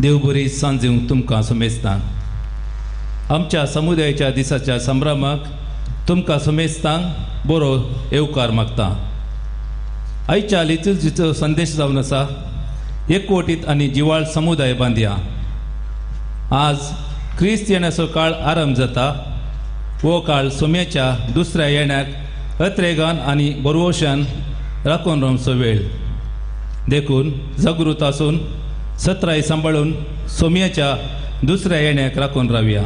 देव बरी सांज दिवंक तुमकां सुमेस्तांक. आमच्या समुदायाच्या दिसाच्या संभ्रमाक तुमकां सुमेस्तांक बरो येवकार मागता. आयच्या लितुर्जीचो संदेश जावन आसा एकवटीत आनी जिवाळ समुदाय बांदया. आज क्रिस्त येण्याचो काळ आरंभ जाता. हो काळ सोम्याच्या दुसऱ्या येण्याक अत्रेगान आनी बरवशान राखून रावचो वेळ. देखून जागृत आसून सत्राय सांबाळून सोम्याच्या दुसऱ्या येण्याक राखून रावया.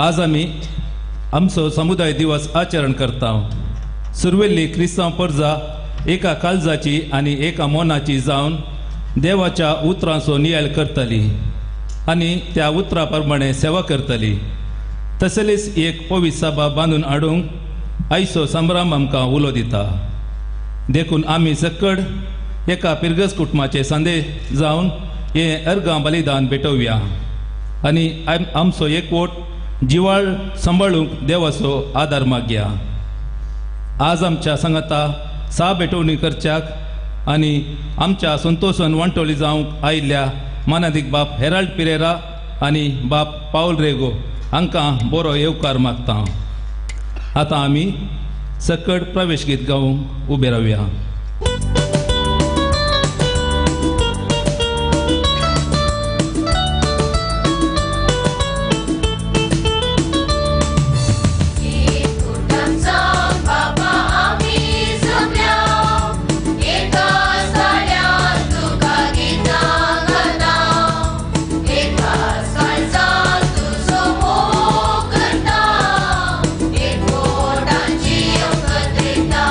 आज आमी आमचो समुदाय दिवस आचरण करता. सुरवेल्ली क्रिस्तांव परजा एका काळजाची आनी एका मनाची जावन देवाच्या उतरांचो नियाळ करतली आनी त्या उतरा प्रमाणे सेवा करतली. तसलीच एक पवित्र सभा बांदून हाडूंक आयचो संभ्रम आमकां उलो दिता. देखून आमी सकड एका पिरगस कुटुंबाचे संदेश जावन हे अर्गां बलिदान भेटोवया आनी आमचो एकवट जिवाळ सांबाळूंक देवाचो आदार मागया. आज आमच्या सांगाता सा भेटवणी करच्याक आनी आमच्या संतोशान वांटोळी जावंक आयिल्ल्या मानादीक बाप हेराल्ड पिरेरा आनी बाप पावल रेगो हांकां बरो येवकार मागता. आतां आमी सकट प्रवेश गीत गावंक उबे रावया. एकवटांची एकत्रिता.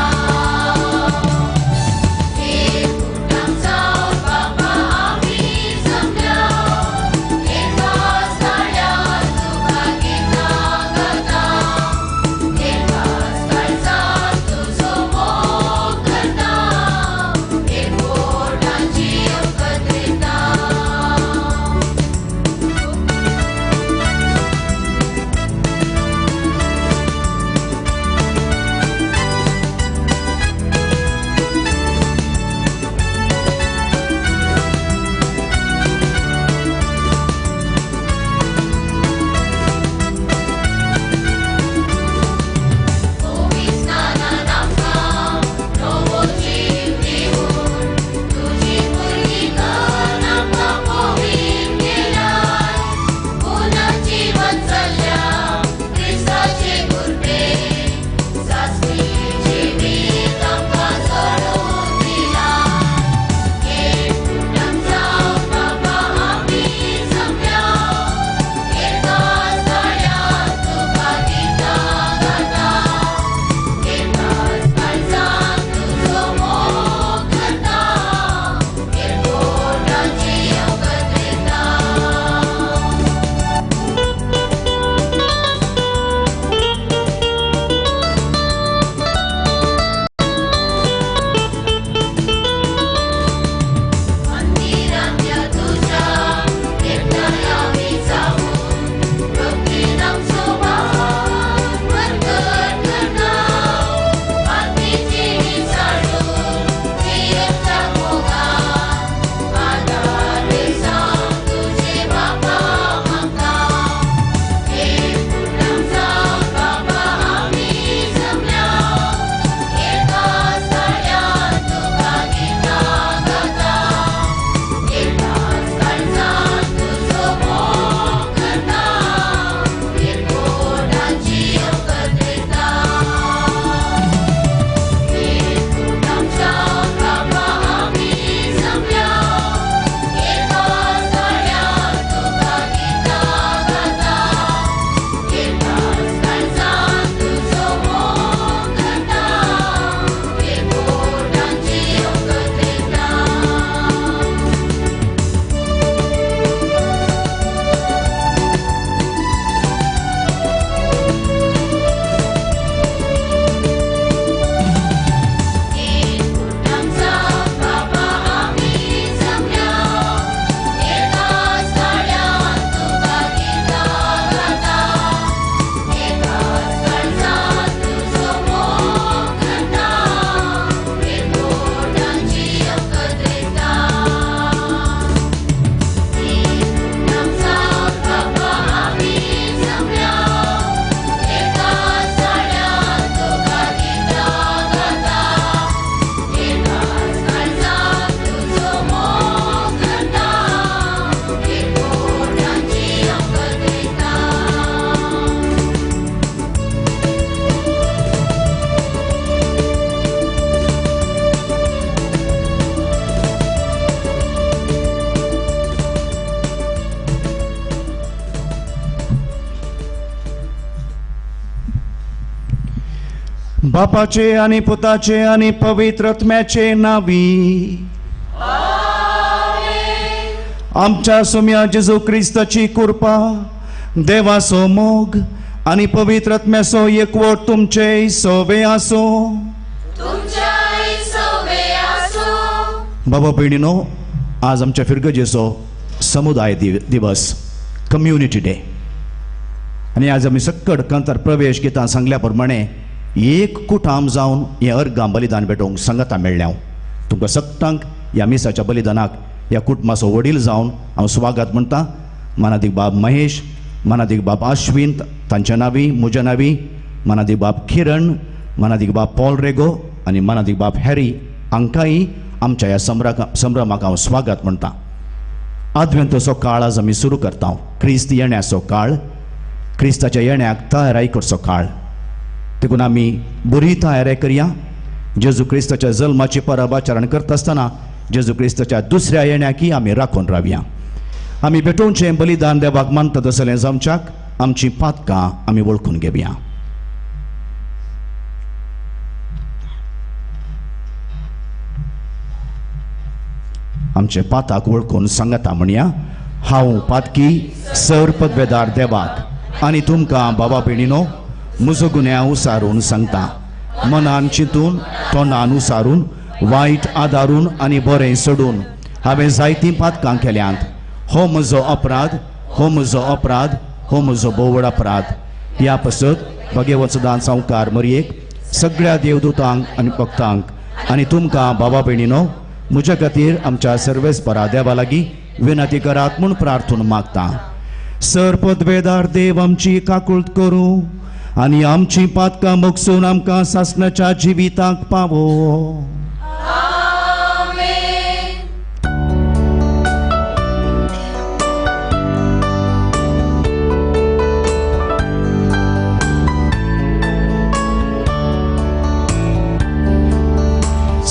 बापाचे आनी पुताचे आनी पवित्र आत्म्याचे नावी आमच्या सोम्या जेजू क्रिस्ताची कृपा, देवाचो मोग आनी पवित्र आत्म्याचो एकवट तुमचे सोवे आसूं. बाबा भयणीनो, आज आमच्या फिरगजेचो समुदाय दिवस, कम्युनिटी डे. आनी आज आमी सक्कड कांतार प्रवेश घेता सांगल्या प्रमाणे एक कुटाम जावन हें अर्गां बलिदान भेटोवंक सांगता मेळ्ळें हांव तुमकां सगटांक ह्या मिसाच्या बलिदानाक ह्या कुटुंबाचो वडील जावन हांव स्वागत म्हणटा. मानादीक बाब महेश, मानादीक बाब आश्विन तांच्या नावी, म्हज्या नावी, मानादीक बाब किरण, मानादीक बाब पॉल रेगो आनी मानादीक बाब हॅरी हांकांय आमच्या ह्या संभ्रमाक हांव स्वागत म्हणटा. आदवेंतचो काळ आज आमी सुरू करता. क्रिस्त येण्याचो काळ, क्रिस्ताच्या येण्याक तयाराय करचो काळ. देखून आमी बरी तयारी करया. जेजू क्रिस्ताच्या जल्माची परब आचरण करता आसतना जेजू क्रिस्ताच्या दुसऱ्या येण्याकय आमी राखून रावया. आमी भेटोवचें बलिदान देवाक मानता तसलें जावच्याक आमची पातकां आमी वळखून घेवया. आमचे पाताक वळखून सांगता म्हणया, हांव पातकी सर पदवेदार देवाक आनी तुमकां बाबा भयणीनो म्हजो गुन्यांव उसारून सांगता. मनान चिंतून, तोंडान उसारून, वायट आदारून आनी बरें सोडून हांवें जायतीं पातकां केल्यांत. हो म्हजो अपराध, हो म्हजो अपराध, हो म्हजो बोवड अपराध. ह्या पासत भगेवत सदां सावकार मरयेक, सगळ्या देवदूतांक आनी भक्तांक आनी तुमकां बाबा भयणीनो म्हज्या खातीर आमच्या सर्वेस्परा देवा लागीं विनंती करात म्हूण प्रार्थून मागता. सर पदवेदार देव आमची काकूळत करूं आनी आमची पातकां मोगसून आमकां सासणाच्या जिविताक पावो.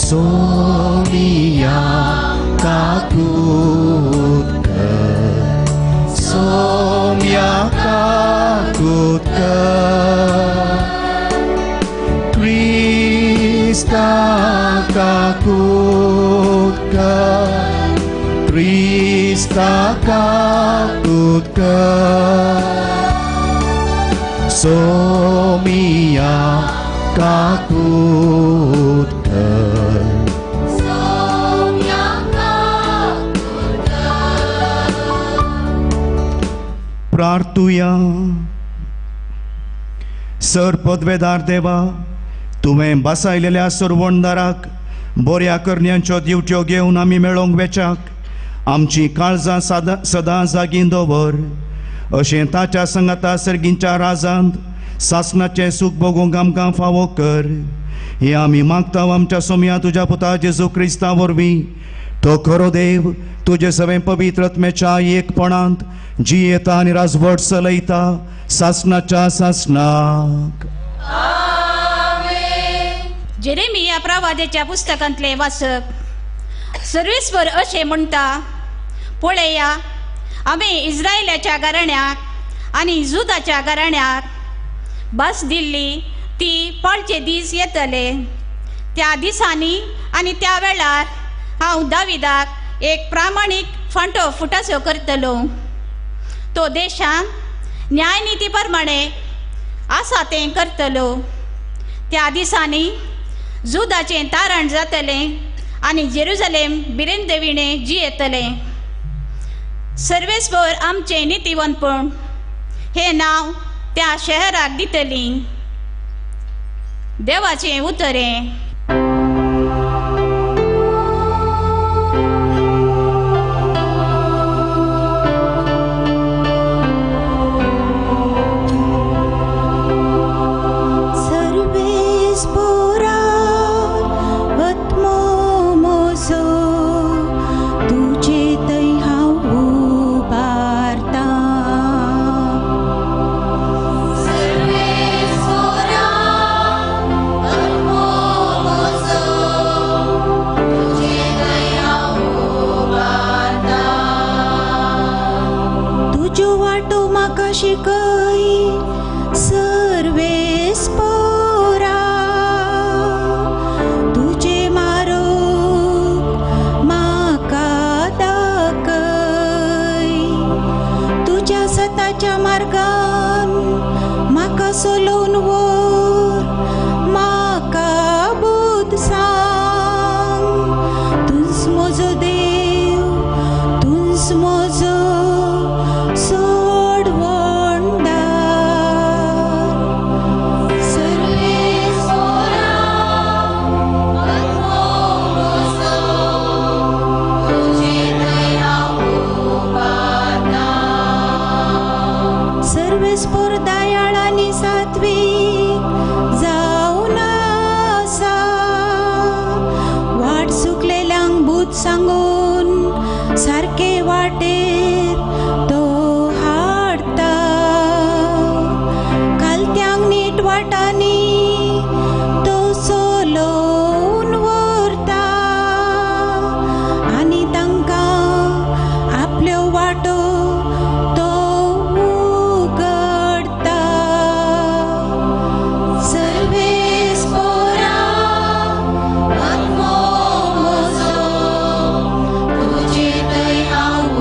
सोमिया काकूत कर, सोम्या काकूत कर, क्रिस्ता काकूत कर, क्रिस्ता काकूत कर, सोमिया काकूत कर. प्रार्थुया. सर पदवेदार देवा, तुवें बसायलेल्या सरवणदाराक बऱ्या करण्यांच्यो दिवट्यो घेवन आमी मेळोवंक वेच्याक आमची काळजां सदां जागी दवर. अशें ताच्या संगाता सर्गींच्या राजांत सासणाचें सूख भोगूंक आमकां फावो कर. हें आमी मागता आमच्या सोम्या तुज्या पुता जेजू क्रिस्ता वरवीं. तो खरो देव तुजे सवें पवित्र आत्म्याच्या एकपणांत जियेता आनी राजवट चलयता सासणाच्या सासणाक. जेरेमिया प्रवाद्याच्या पुस्तकांतले वाचप. सर्वेस्पर अशें म्हणटा, पळया आमी इस्रायलाच्या घराण्याक आनी जुदाच्या घराण्याक भास दिल्ली ती पाळचे दीस येतले. त्या दिसांनी आनी त्या वेळार हांव दाविदाक एक प्रामाणीक फांटो फुटासो करतलो. तो देशांत न्यायनिती प्रमाणे आसा तें करतलो. त्या दिसांनी जुदाचें तारण जातलें आनी जेरुजलेम बिरेंदेविणें जियेतलें. सर्वेस्पर आमचें नितीवंतपण हें नांव त्या शहराक दितली. देवाचें उतरें. शिकय सर्वेस्पोरा, चलोवन व्हर, म्हाका बुद्द सांग. तूंच म्हजो देव, तूंच म्हजो सोडवणदार. सर्वेस्पोरा आत्मो म्हजो, तुजे थंय हांव उबारतां. सर्वेस्पोर दयाळ आनी सात्वीक जावन आसा, वाट चुकलेल्यांक बूद सांगून सारके वाटेर तो हाडटा. कालत्यांक नीट वाटांनी तो चलोवन व्हरता आनी तांकां आपल्यो वाटो तो उगडटा. सर्वेस्पोरा आत्मो म्हजो, तुजे थंय हांव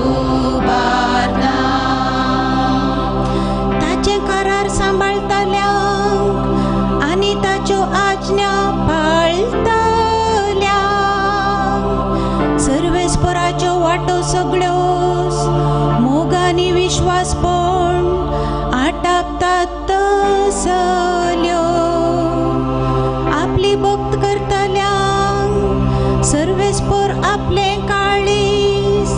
उबारतां. ताचें करार सांबाळटल्यांक आनी ताच्यो आज्ञा पाळटल्यांक सर्वेस्पोराच्यो वाटो सगळ्योच मोग आनी विश्वासपण आटापतात तसल्यो. आपली भक्त करतल्यांक सर्वेस्पोर आपलें काळीज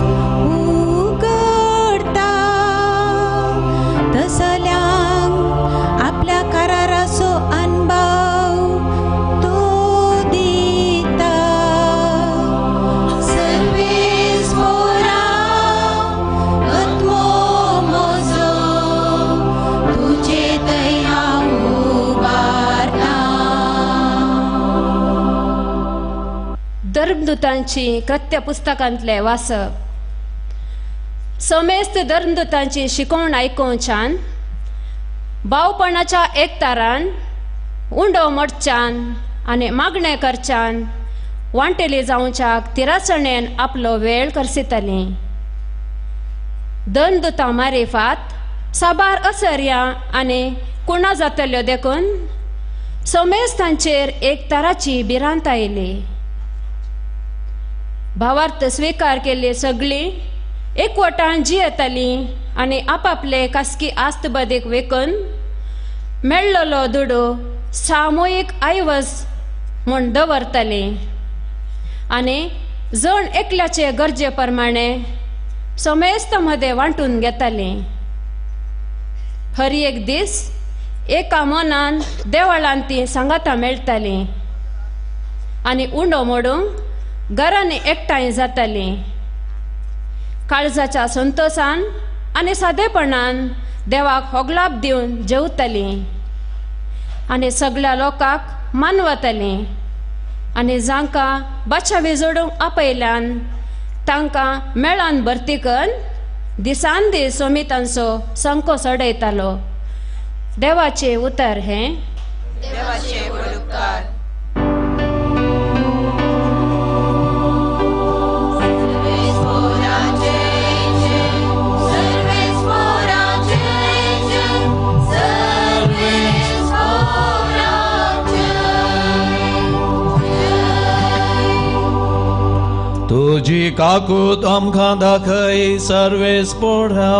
उगडटा, तसल्यांक आपल्या कराराचो अणभव तो दिता. सर्वेस्पोरा आत्मो म्हजो, तुजे थंय हांव उबारतां. धर्मदूतांची कृत्य पुस्तकांतले वाचप. समेस्त धर्मदूतांची शिकवण आयकोवच्यान भावपणाच्या एकतारान उंडो मोडच्यान आनी मागणें करच्यान वांटेली जावच्याक तिरासणेन आपलो वेळ करसिताली. धर्मदूतां मारिफात साबार असर्या आनी कुणा जातल्यो देखून समेस्तांचेर एक ताराची भिरांत आयली. भावार्थ स्विकार केल्ली सगळीं एकवटान जियेतालीं आनी आपापले खासगी आस्त बदीक विकून मेळ्ळलो दुडू सामुहीक आयवज म्हूण दवरतालीं आनी जण एकल्याचे गरजे प्रमाणे समेस्त मदें वांटून घेतालीं. हर एक दीस एका मनान देवळान तीं सांगातां मेळटालीं आनी उंडो मोडूंक घरांनी एकठांय जातालीं. काळजाच्या संतोसान आनी सादेपणान देवाक होगलाप दिवन जेवतालीं आनी सगळ्या लोकांक मानवतालीं आनी जांकां बाचावी जोडूंक आपयल्यान तांकां मेळान भरती करून दिसान दीस सोमितांचो संको चडयतालो. देवाचें उतर हें. देवाचे उपकार. तुजी काकूत आमकां दाखय सर्वेस्पोरा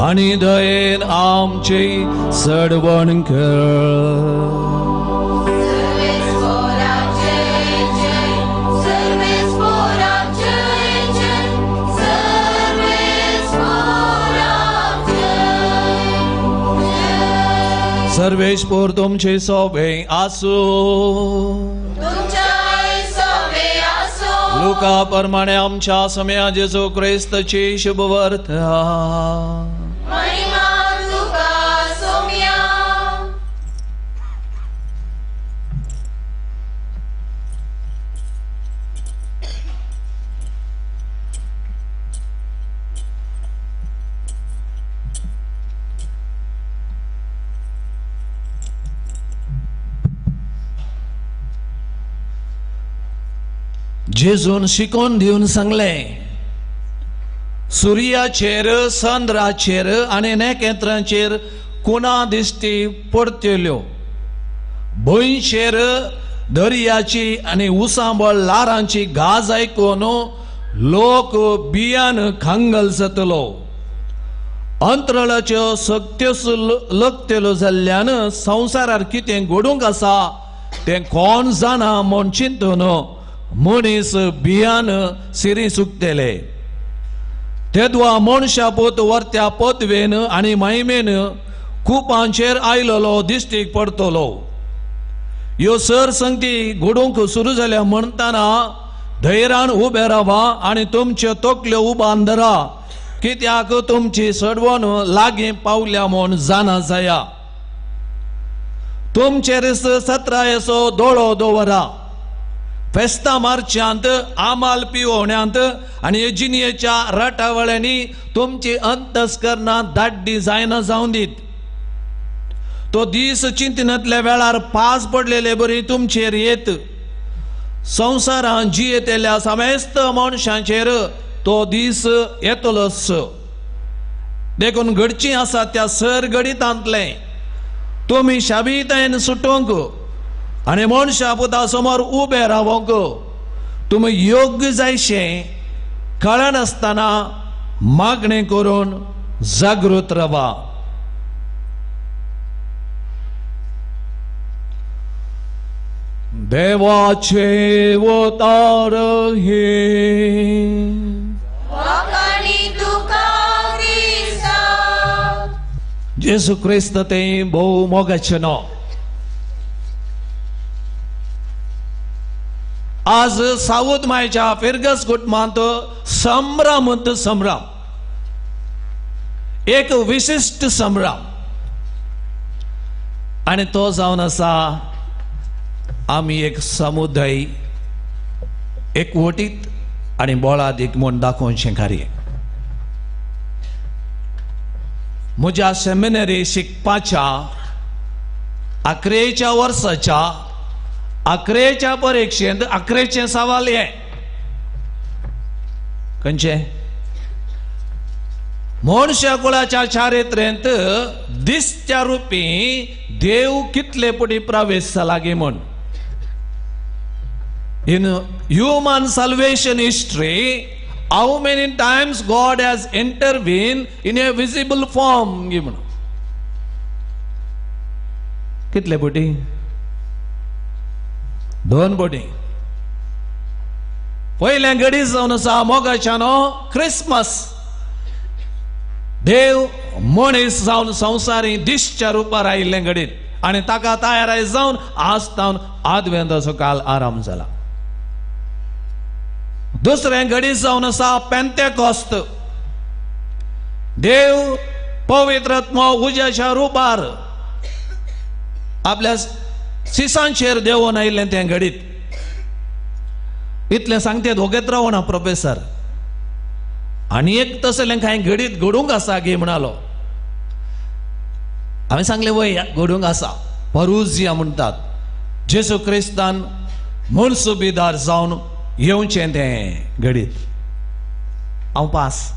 आनी दयेन आमची सडवण कर. सर्वेस्पोर तुमचे सोबे आसूं. लुका प्रमाणे आमच्या समया जेजू क्रिस्तची शुभवर्ता. जेजून शिकोवन दिवन सांगलें, सुर्याचेर चंद्राचेर आनी नखेत्रांचेर कुणा दिश्टी पडटल्यो. भंयशेर दर्याची आनी उसांबळ लारांची गाज आयकून लोक बियान खांगल जातलो. अंतराळाच्यो सक्त्यो लकतेल्यो जाल्ल्यान संवसारार कितें घडूंक आसा तें कोण जाणा म्हूण चिंतून मनीस बियान सिरी सुकतले. तेदवा मनशा पोत वरत्या पदवेन आनी महिमेन कुपांचेर आयलेलो दिश्टीक पडटलो. ह्यो सर संगती घडूंक सुरू जाल्या म्हणटना धैर्यान उबे रावा आनी तुमच्यो तकल्यो उबान धरा, कित्याक तुमची सडवण लागीं पावल्या म्हूण जाणा जाया. तुमचेर सत्रायेचो दोळो दवरा. फेस्तां मार्च्यांत, आमाल पिवोवण्यांत आनी जिणयेच्या रटावळ्यांनी तुमची अंतस्करणां दाड्डी जायना जावन दीत. तो दीस चिंतनांतल्या वेळार पास पडलेले बरी तुमचेर येत. संवसारांत जियेतल्या समेस्त मनशांचेर तो दीस येतलोच. देखून घडची आसा त्या सर घडितांतलें तुमी शाबीतायेन सुटोवंक आनी मनशा पुता समोर उबे रावोंक तुमी योग्य जायशें कळनासतना मागणें करून जागृत रावा. देवाचे अवतार हे जेजू क्रिस्त तें भोव मोगाचें नांव. आज सावूद मायच्या फिरगस कुटुंबांत संभ्रमंत संभ्रम, एक विशिश्ट संभ्रम, आनी तो जावन आसा आमी एक समुदाय एकवटीत आनी बळादीक म्हूण दाखोवचें कार्य. म्हज्या सेमिनरी शिकपाच्या 11च्या वर्साच्या 11च्या परिक्षेंत 11चें सवाल हें खंयचें? मनशा कुळाच्या चारित्र्यांत दिसत्या रुपी देव कितले पटी प्रवेश जाला गे म्हूण. In human salvation history, how many times God has intervened in a visible form? कितले बोटी? 2 बोटी. पयल्या घडी जावन आसा मोगाच्यानो क्रिसमस. देव मनीस जावन संवसारी दिसच्या रुपार आयिल्लें घडीत आनी ताका तयार जावन आज तावन आदवेंताचो काल आराम जाला. दुसरें घडी जावन आसा पेंतेकोस्त. देव पवित्र आत्मो उज्याच्या रुपार आपल्या सिसांचेर देवून आयिल्लें तें घडीत. इतलें सांगते वोगेत रावना प्रोफेसर. आनी एक तसलें कांय घडीत घडूंक आसा गे म्हणालो. हांवें सांगलें वय घडूंक आसा. परुजिया म्हणटात जेजू क्रिस्तान मनसुबीदार जावन येवचें तें घडीत. हांव पास.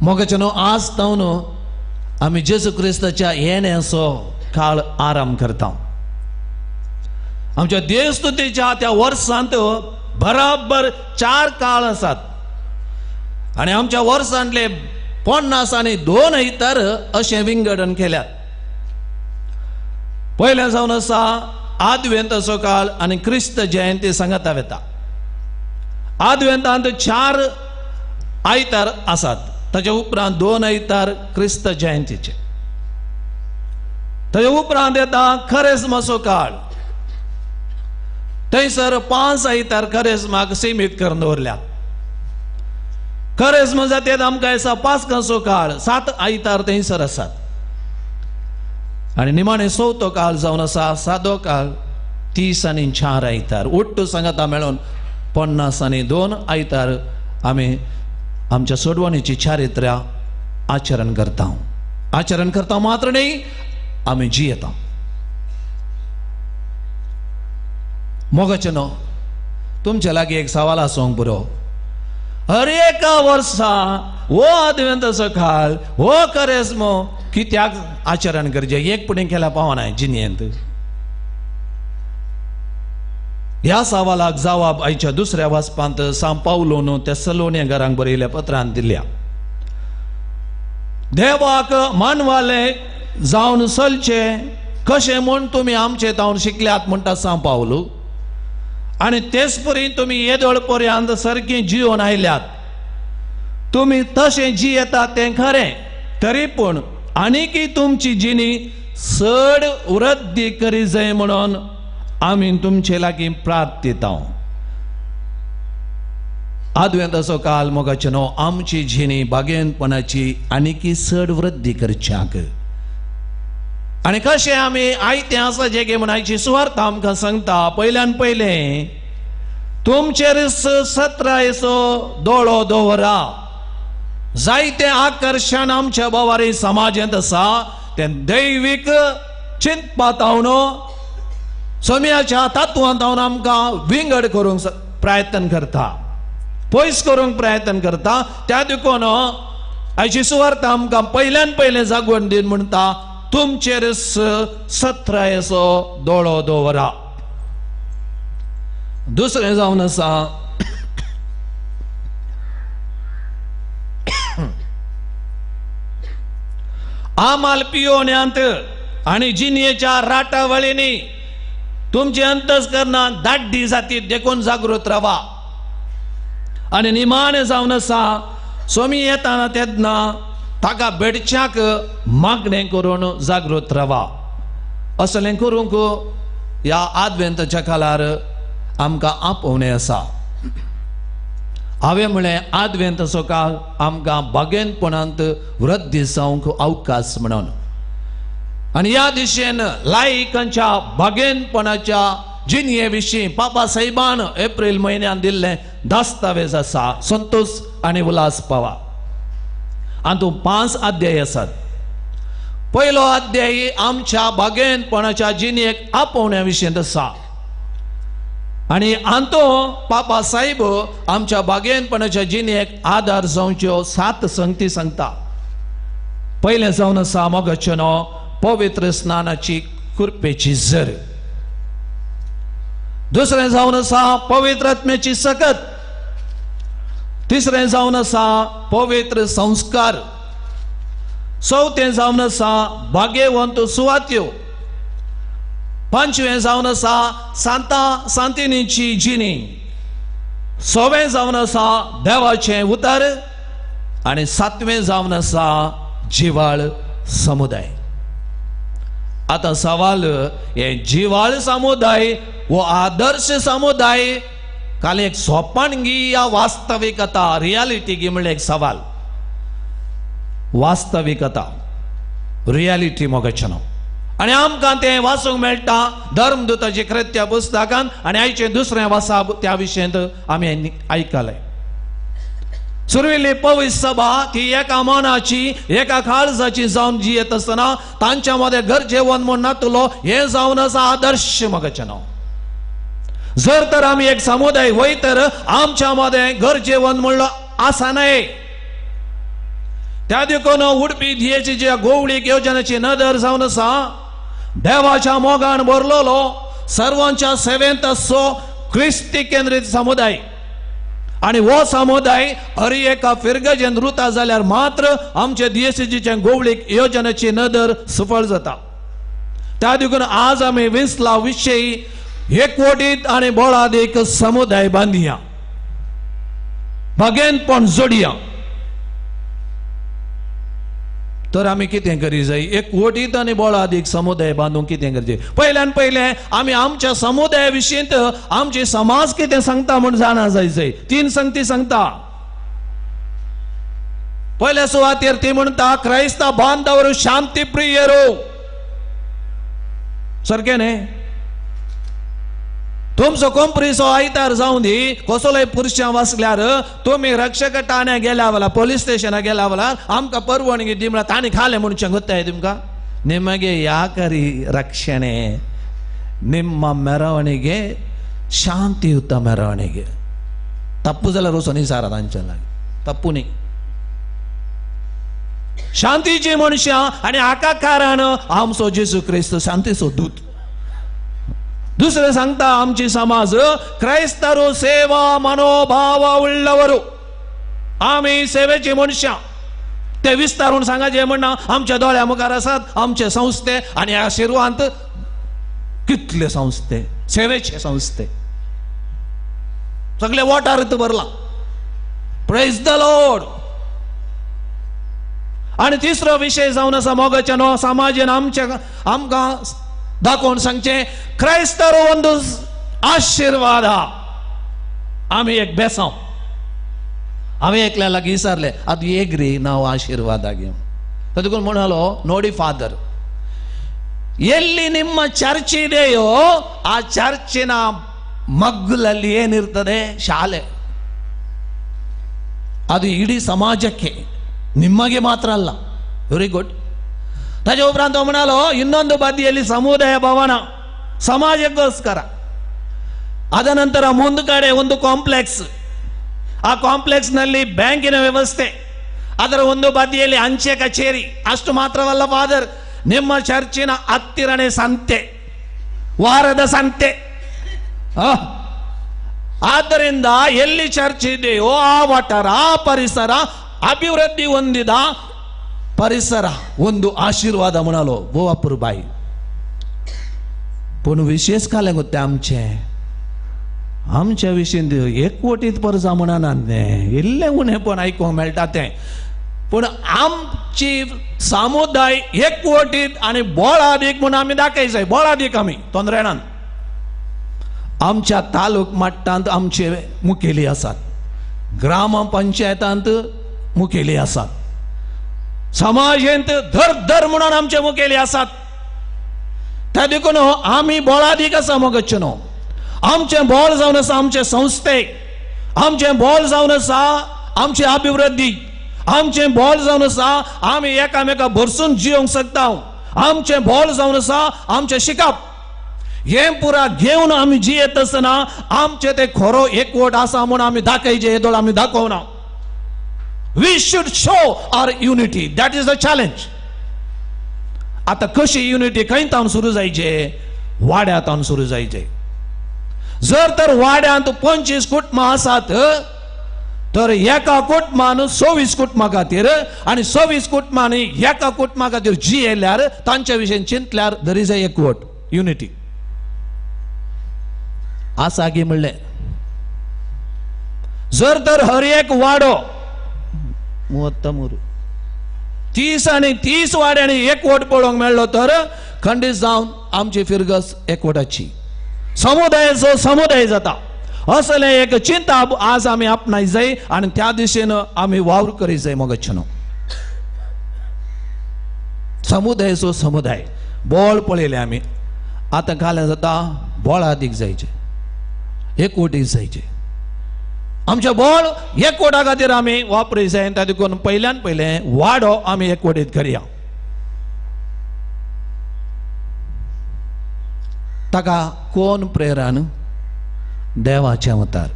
मोगाचें न्हू आज तावन आमी जेजू क्रिस्ताच्या येण्याचो काळ आराम करता. आमच्या देवस्तुतीच्या त्या वर्सांत बराबर 4 काळ आसात आनी आमच्या वर्सांतले 50 आनी 2 आयतार अशें विंगडन केल्यात. पयलें जावन आसा आदवेंताचो काळ आनी क्रिस्त जयंती सांगता वेता. आदवेंतांत 4 आयतार आसात, ताच्या उपरांत 2 आयतार क्रिस्त जयंतीचे. ताच्या उपरांत येता खरेस्माचो काळ. थंयसर 5 आयतार खरेस्माक सीमीत करून दवरल्यात. खरेस्म जातेत आमकां आसा पास्काचो काळ, 7 आयतार थंयसर आसात. आनी निमाणें चवथो काळ जावन आसा सादो काळ, 30 आनी 4 आयतार. उट्टू सांगाता मेळून 50 आनी 2 आयतार आमी आमच्या सोडवणीची चारित्र्या आचरण करता. आचरण करता मात्र न्ही, आमी जियेता. मोगाचें न्हू तुमच्या लागीं एक सवाल आसूंक पुरो. हर एका वर्सा हो आदवेंताचो काळ हो करेस्मो कित्याक आचरण करचें एक पुणें केल्या पावना जिणेंत. ह्या सवालाक जवाब आयच्या दुसऱ्या वाचपांत सांव पावलोन तेसलोनिया घरांक बरयल्या पत्रान दिल्या. देवाक मानवाले जावन चलचे कशें म्हूण तुमी आमचे तावन शिकल्यात म्हणटा सांव पावलो, आनी तेच परी तुमी येदोळ पर्यंत सारकें जिवन आयल्यात. तुमी तशें जियेतात तें खरें, तरी पूण आनीकय तुमची जिणी चड वृद्धी करी जाय म्हणून आमी तुमचे लागीं प्रार्थिता. आदवेंताचो काल मोगाचें न्हू आमची जिणी बागेनपणाची आनीकय चड वृद्धी करच्याक. आनी कशें आमी आयतें आसा जे गे म्हूण आयची सुवार्थ आमकां सांगता. पयल्यान पयलें तुमचेर सत्रायचो दोळो दवरा. जायते आकर्शण आमच्या बावारी समाजांत आसा तें दैवीक चिंतपातावन सोम्याच्या तत्वांत आमकां विंगड करूंक प्रयत्न करता, पयस करूंक प्रयत्न करता. त्या देखून आयची सुवार्थ आमकां पयल्यान पयलें जागवण दिन म्हणटा तुमचेर सत्रायचो दोळो दवरा. दुसरें जावन आसा आमाल पियोन्यांत आनी जिणेच्या राटावळींनी तुमचे अंतस्करणां दाड्डी जातीत देखून जागृत रावा. आनी निमाणें जावन आसा सोमी येताना तेन्ना ताका भेटच्याक मागणें करून जागृत रावा. असलें करूंक ह्या आदवेंताच्या काळार आमकां आपोवणें आसा. हांवें म्हळें आदवेंताचो काळ आमकां बागेनपणांत वृद्धी जावंक अवकाश म्हणून. आनी ह्या दिशेन लायकांच्या बागेनपणाच्या जिणये विशीं बाबा साहेबान एप्रील म्हयन्यान दिल्लें दस्तावेज आसा संतोष आनी उल्हास पावा. हातूंत 5 अध्याय आसात. पयलो अध्याय आमच्या बागेनपणाच्या जिणेक आपोवण्या विशीं आसा आनी हातूंत बाबा साहेब आमच्या बागेनपणाच्या जिणेक आदार जावच्यो 7 संगती सांगता. पयलें जावन आसा मोगाचें न्हू पवित्र स्नानाची कृपेची जर. दुसरें जावन आसा पवित्र आत्म्याची सकत. तिसरें जावन आसा पवित्र संस्कार. चवथें जावन आसा भाग्यवंत सुवात्यो. पांचवें जावन आसा सांता सांतिनीची जिणी. सवें जावन आसा देवाचें उतर. आनी सातवें जावन आसा जिवाळ समुदाय. आतां सवाल हे जिवाळ समुदाय वो आदर्श समुदाय काल एक सोपणगी या वास्तविकता रियालिटी गी म्हणल्यार एक सवाल. वास्तविकता रियालिटी मोगाचें न्हू. आनी आमकां तें वाचूंक मेळटा धर्मदूताची कृत्या पुस्तकान आनी आयचें दुसरें वासाप त्या विशयांत आमी आयकलें. सुरवेली पवित्र सभा ती एका मनाची एका काळजाची जावन जियेत आसतना तांच्या मदें गरजेवन म्हूण नातलो हें जावन आसा आदर्श मोगाचें न्हू. जर तर आमी एक समुदाय वय तर आमच्या मदें गरजेवन म्हणलो आसा न्हय. त्या देखून उडपी दियेची ज्या गोवळीक योजनेची नदर जावन आसा देवाच्या मोगान भरलेलो सर्वांच्या सेवेंत आसचो क्रिस्ती केंद्रीत समुदाय. आनी हो समुदाय हर एका फिरगजेन रुता जाल्यार मात्र आमचे दियेसीचे गोवळीक योजनेची नदर सफळ जाता. त्या देखून आज आमी विसला विशयी एकवटीत आनी बळादीक समुदाय बांदया, बागेनपण जोडया. तर आमी कितें करी जाय? एकवटीत आनी बळादीक समुदाय बांदूंक कितें करचें? पयल्यान पयलें आमी आमच्या समुदाया विशीं आमची समाज कितें सांगता म्हूण जाणा जाय जाय. 3 संगती सांगता. पयल्या सुवातेर ती म्हणटा क्रायस्ता बांधवर शांती प्रियरो. सारकें न्ही? तुमचो कंपनीचो आयतार जावं दी कसलोय पुरशां वाचल्यार तुमी रक्षक ठाण्या गेल्या वेळार पोलीस स्टेशना गेल्या वेळार आमकां परवानगी दी म्हळ्यार तांणी खालें म्हूण सांगताय तुमकां. निಮಗೆ ಯಾಕರಿ ರಕ್ಷಣೆ? ನಿಮ್ಮ ಮೆರವಣಿಗೆ ಶಾಂತಿಯುತ ಮೆರವಣಿಗೆ. तप्पू जाल्यार वचून विचारा तांच्या लागीं, तप्पू न्ही. शांतीची मनशां आनी हाका कारण आमचो जेजू क्रिस्त शांतीचो दूत. दुसरें सांगता आमची समाज क्रायस्तारू सेवा मनोभाव उल्लवरू, आमी सेवेची मनशां. ते विस्तारून सांगाचें म्हणना, आमच्या दोळ्या मुखार आसात आमचे संस्थे आनी ह्या शिरवांत कितले संस्थे, सेवेचे संस्थे, सगळे वाठार भरला. Praise the Lord. आनी तिसरो विशय जावन आसा मोगाच्या न्हू समाजेन आमच्या आमकां दाखोवन सांगचें क्रायस्तारो ಒಂದು आशिर्वाद. आमी एक बेसांव, हांवें एकल्या लागीं विचारलें आतां एक रे नांव आशिर्वादा घेवन, तो देखून म्हणालो ನೋಡಿ ಫಾದರ್, ಎಲ್ಲಿ ನಿಮ್ಮ ಚರ್ಚ್ ಇದೆಯೋ ಆ ಚರ್ಚಿನ ಮಗ್ಗುಲಲ್ಲಿ ಏನಿರ್ತದೆ? ಶಾಲೆ. ಅದು ಇಡೀ ಸಮಾಜಕ್ಕೆ, ನಿಮಗೆ ಮಾತ್ರ ಅಲ್ಲ. Very good. ताजे उपरांत तो म्हणालो ಇನ್ನೊಂದು ಬದಿಯಲ್ಲಿ ಸಮುದಾಯ ಭವನ ಸಮಾಜಕ್ಕೋಸ್ಕರ. ಅದ ನಂತರ ಮುಂದ್ಗಡೆ ಒಂದು ಕಾಂಪ್ಲೆಕ್ಸ್, ಆ ಕಾಂಪ್ಲೆಕ್ಸ್ನಲ್ಲಿ ಬ್ಯಾಂಕಿನ ವ್ಯವಸ್ಥೆ, ಅದರ ಒಂದು ಬದಿಯಲ್ಲಿ ಅಂಚೆ ಕಚೇರಿ. ಅಷ್ಟು ಮಾತ್ರವಲ್ಲ ಫಾದರ್, ನಿಮ್ಮ ಚರ್ಚಿನ ಹತ್ತಿರನೇ ಸಂತೆ, ವಾರದ ಸಂತೆ. ಆದ್ದರಿಂದ ಎಲ್ಲಿ ಚರ್ಚ್ ಇದೆಯೋ ಆ ವಠಾರ, ಆ ಪರಿಸರ ಅಭಿವೃದ್ಧಿ ಹೊಂದಿದ ಪರಿಸರ ಒಂದು ಆಶೀರ್ವಾದ म्हणालो भोव बाई. पूण विशेष कालें गो तें आमचें, आमच्या विशीं एकवटीत परजा म्हणना तें, इल्लें उणेपण आयकूंक मेळटा तें. पूण आमची समुदाय एकवटीत आनी बोळादीक म्हूण आमी दाखय जाय, बोळादीक आमी तोंदरेणान. आमच्या तालुक मट्टांत आमचे मुखेली आसात, ग्राम पंचायतांत मुखेली आसात, समाजेंत धर धर म्हणून आमचे मुखेली आसात. त्या देखून आमी बोळादीक आसा मगच्यो न्हू. आमचें बोळ जावन आसा आमचे संस्थे, आमचें बोळ जावन आसा आमची अभिवृद्धी, आमचें बोळ जावन आसा आमी एकामेका भरसून जियोंक शकता, आमचें बोळ जावन आसा आमचें शिकप. हें पुरा घेवन आमी जियेत आसतना आमचें तें खरो एकवट आसा म्हूण आमी दाखयचें, हेदोळ आमी दाखोवना. We should show our unity. That is the challenge. आता कशी युनिटी खंय तावन सुरू जायचे? वाड्यातावन सुरू जायचे. जर तर वाड्यांत 25 कुटुंबां आसात तर एका कुटुंबान 24 कुटुंबां खातीर आनी 24 कुटुंबांनी एका कुटुंबा खातीर जियेल्यार, तांच्या विशीं चिंतल्यार there is a एकवट, युनिटी आसा की म्हणलें. जर तर हर एक वाडो 33 30 आनी 30 वाड्यांनी एकवट पळोवंक मेळ्ळो तर खंडीत जावन आमची फिरगस एकवटाची, समुदायाचो समुदाय जाता. असलें एक चिंता आज आमी आपणाय जाय आनी त्या दिशेन आमी वावर करी जाय. मगच्यो न्हू समुदायाचो समुदाय बोळ पळयलें आमी. आतां काल्यां जाता बोळादीक जायचे, एकवटीक जायचे. आमच्या बोळ एकवटा खातीर आमी वापरी जाय. त्या देखून पयल्यान पयलें वाडो आमी एकवटीत करया. ताका कोण प्रेरण? देवाचें अवतार.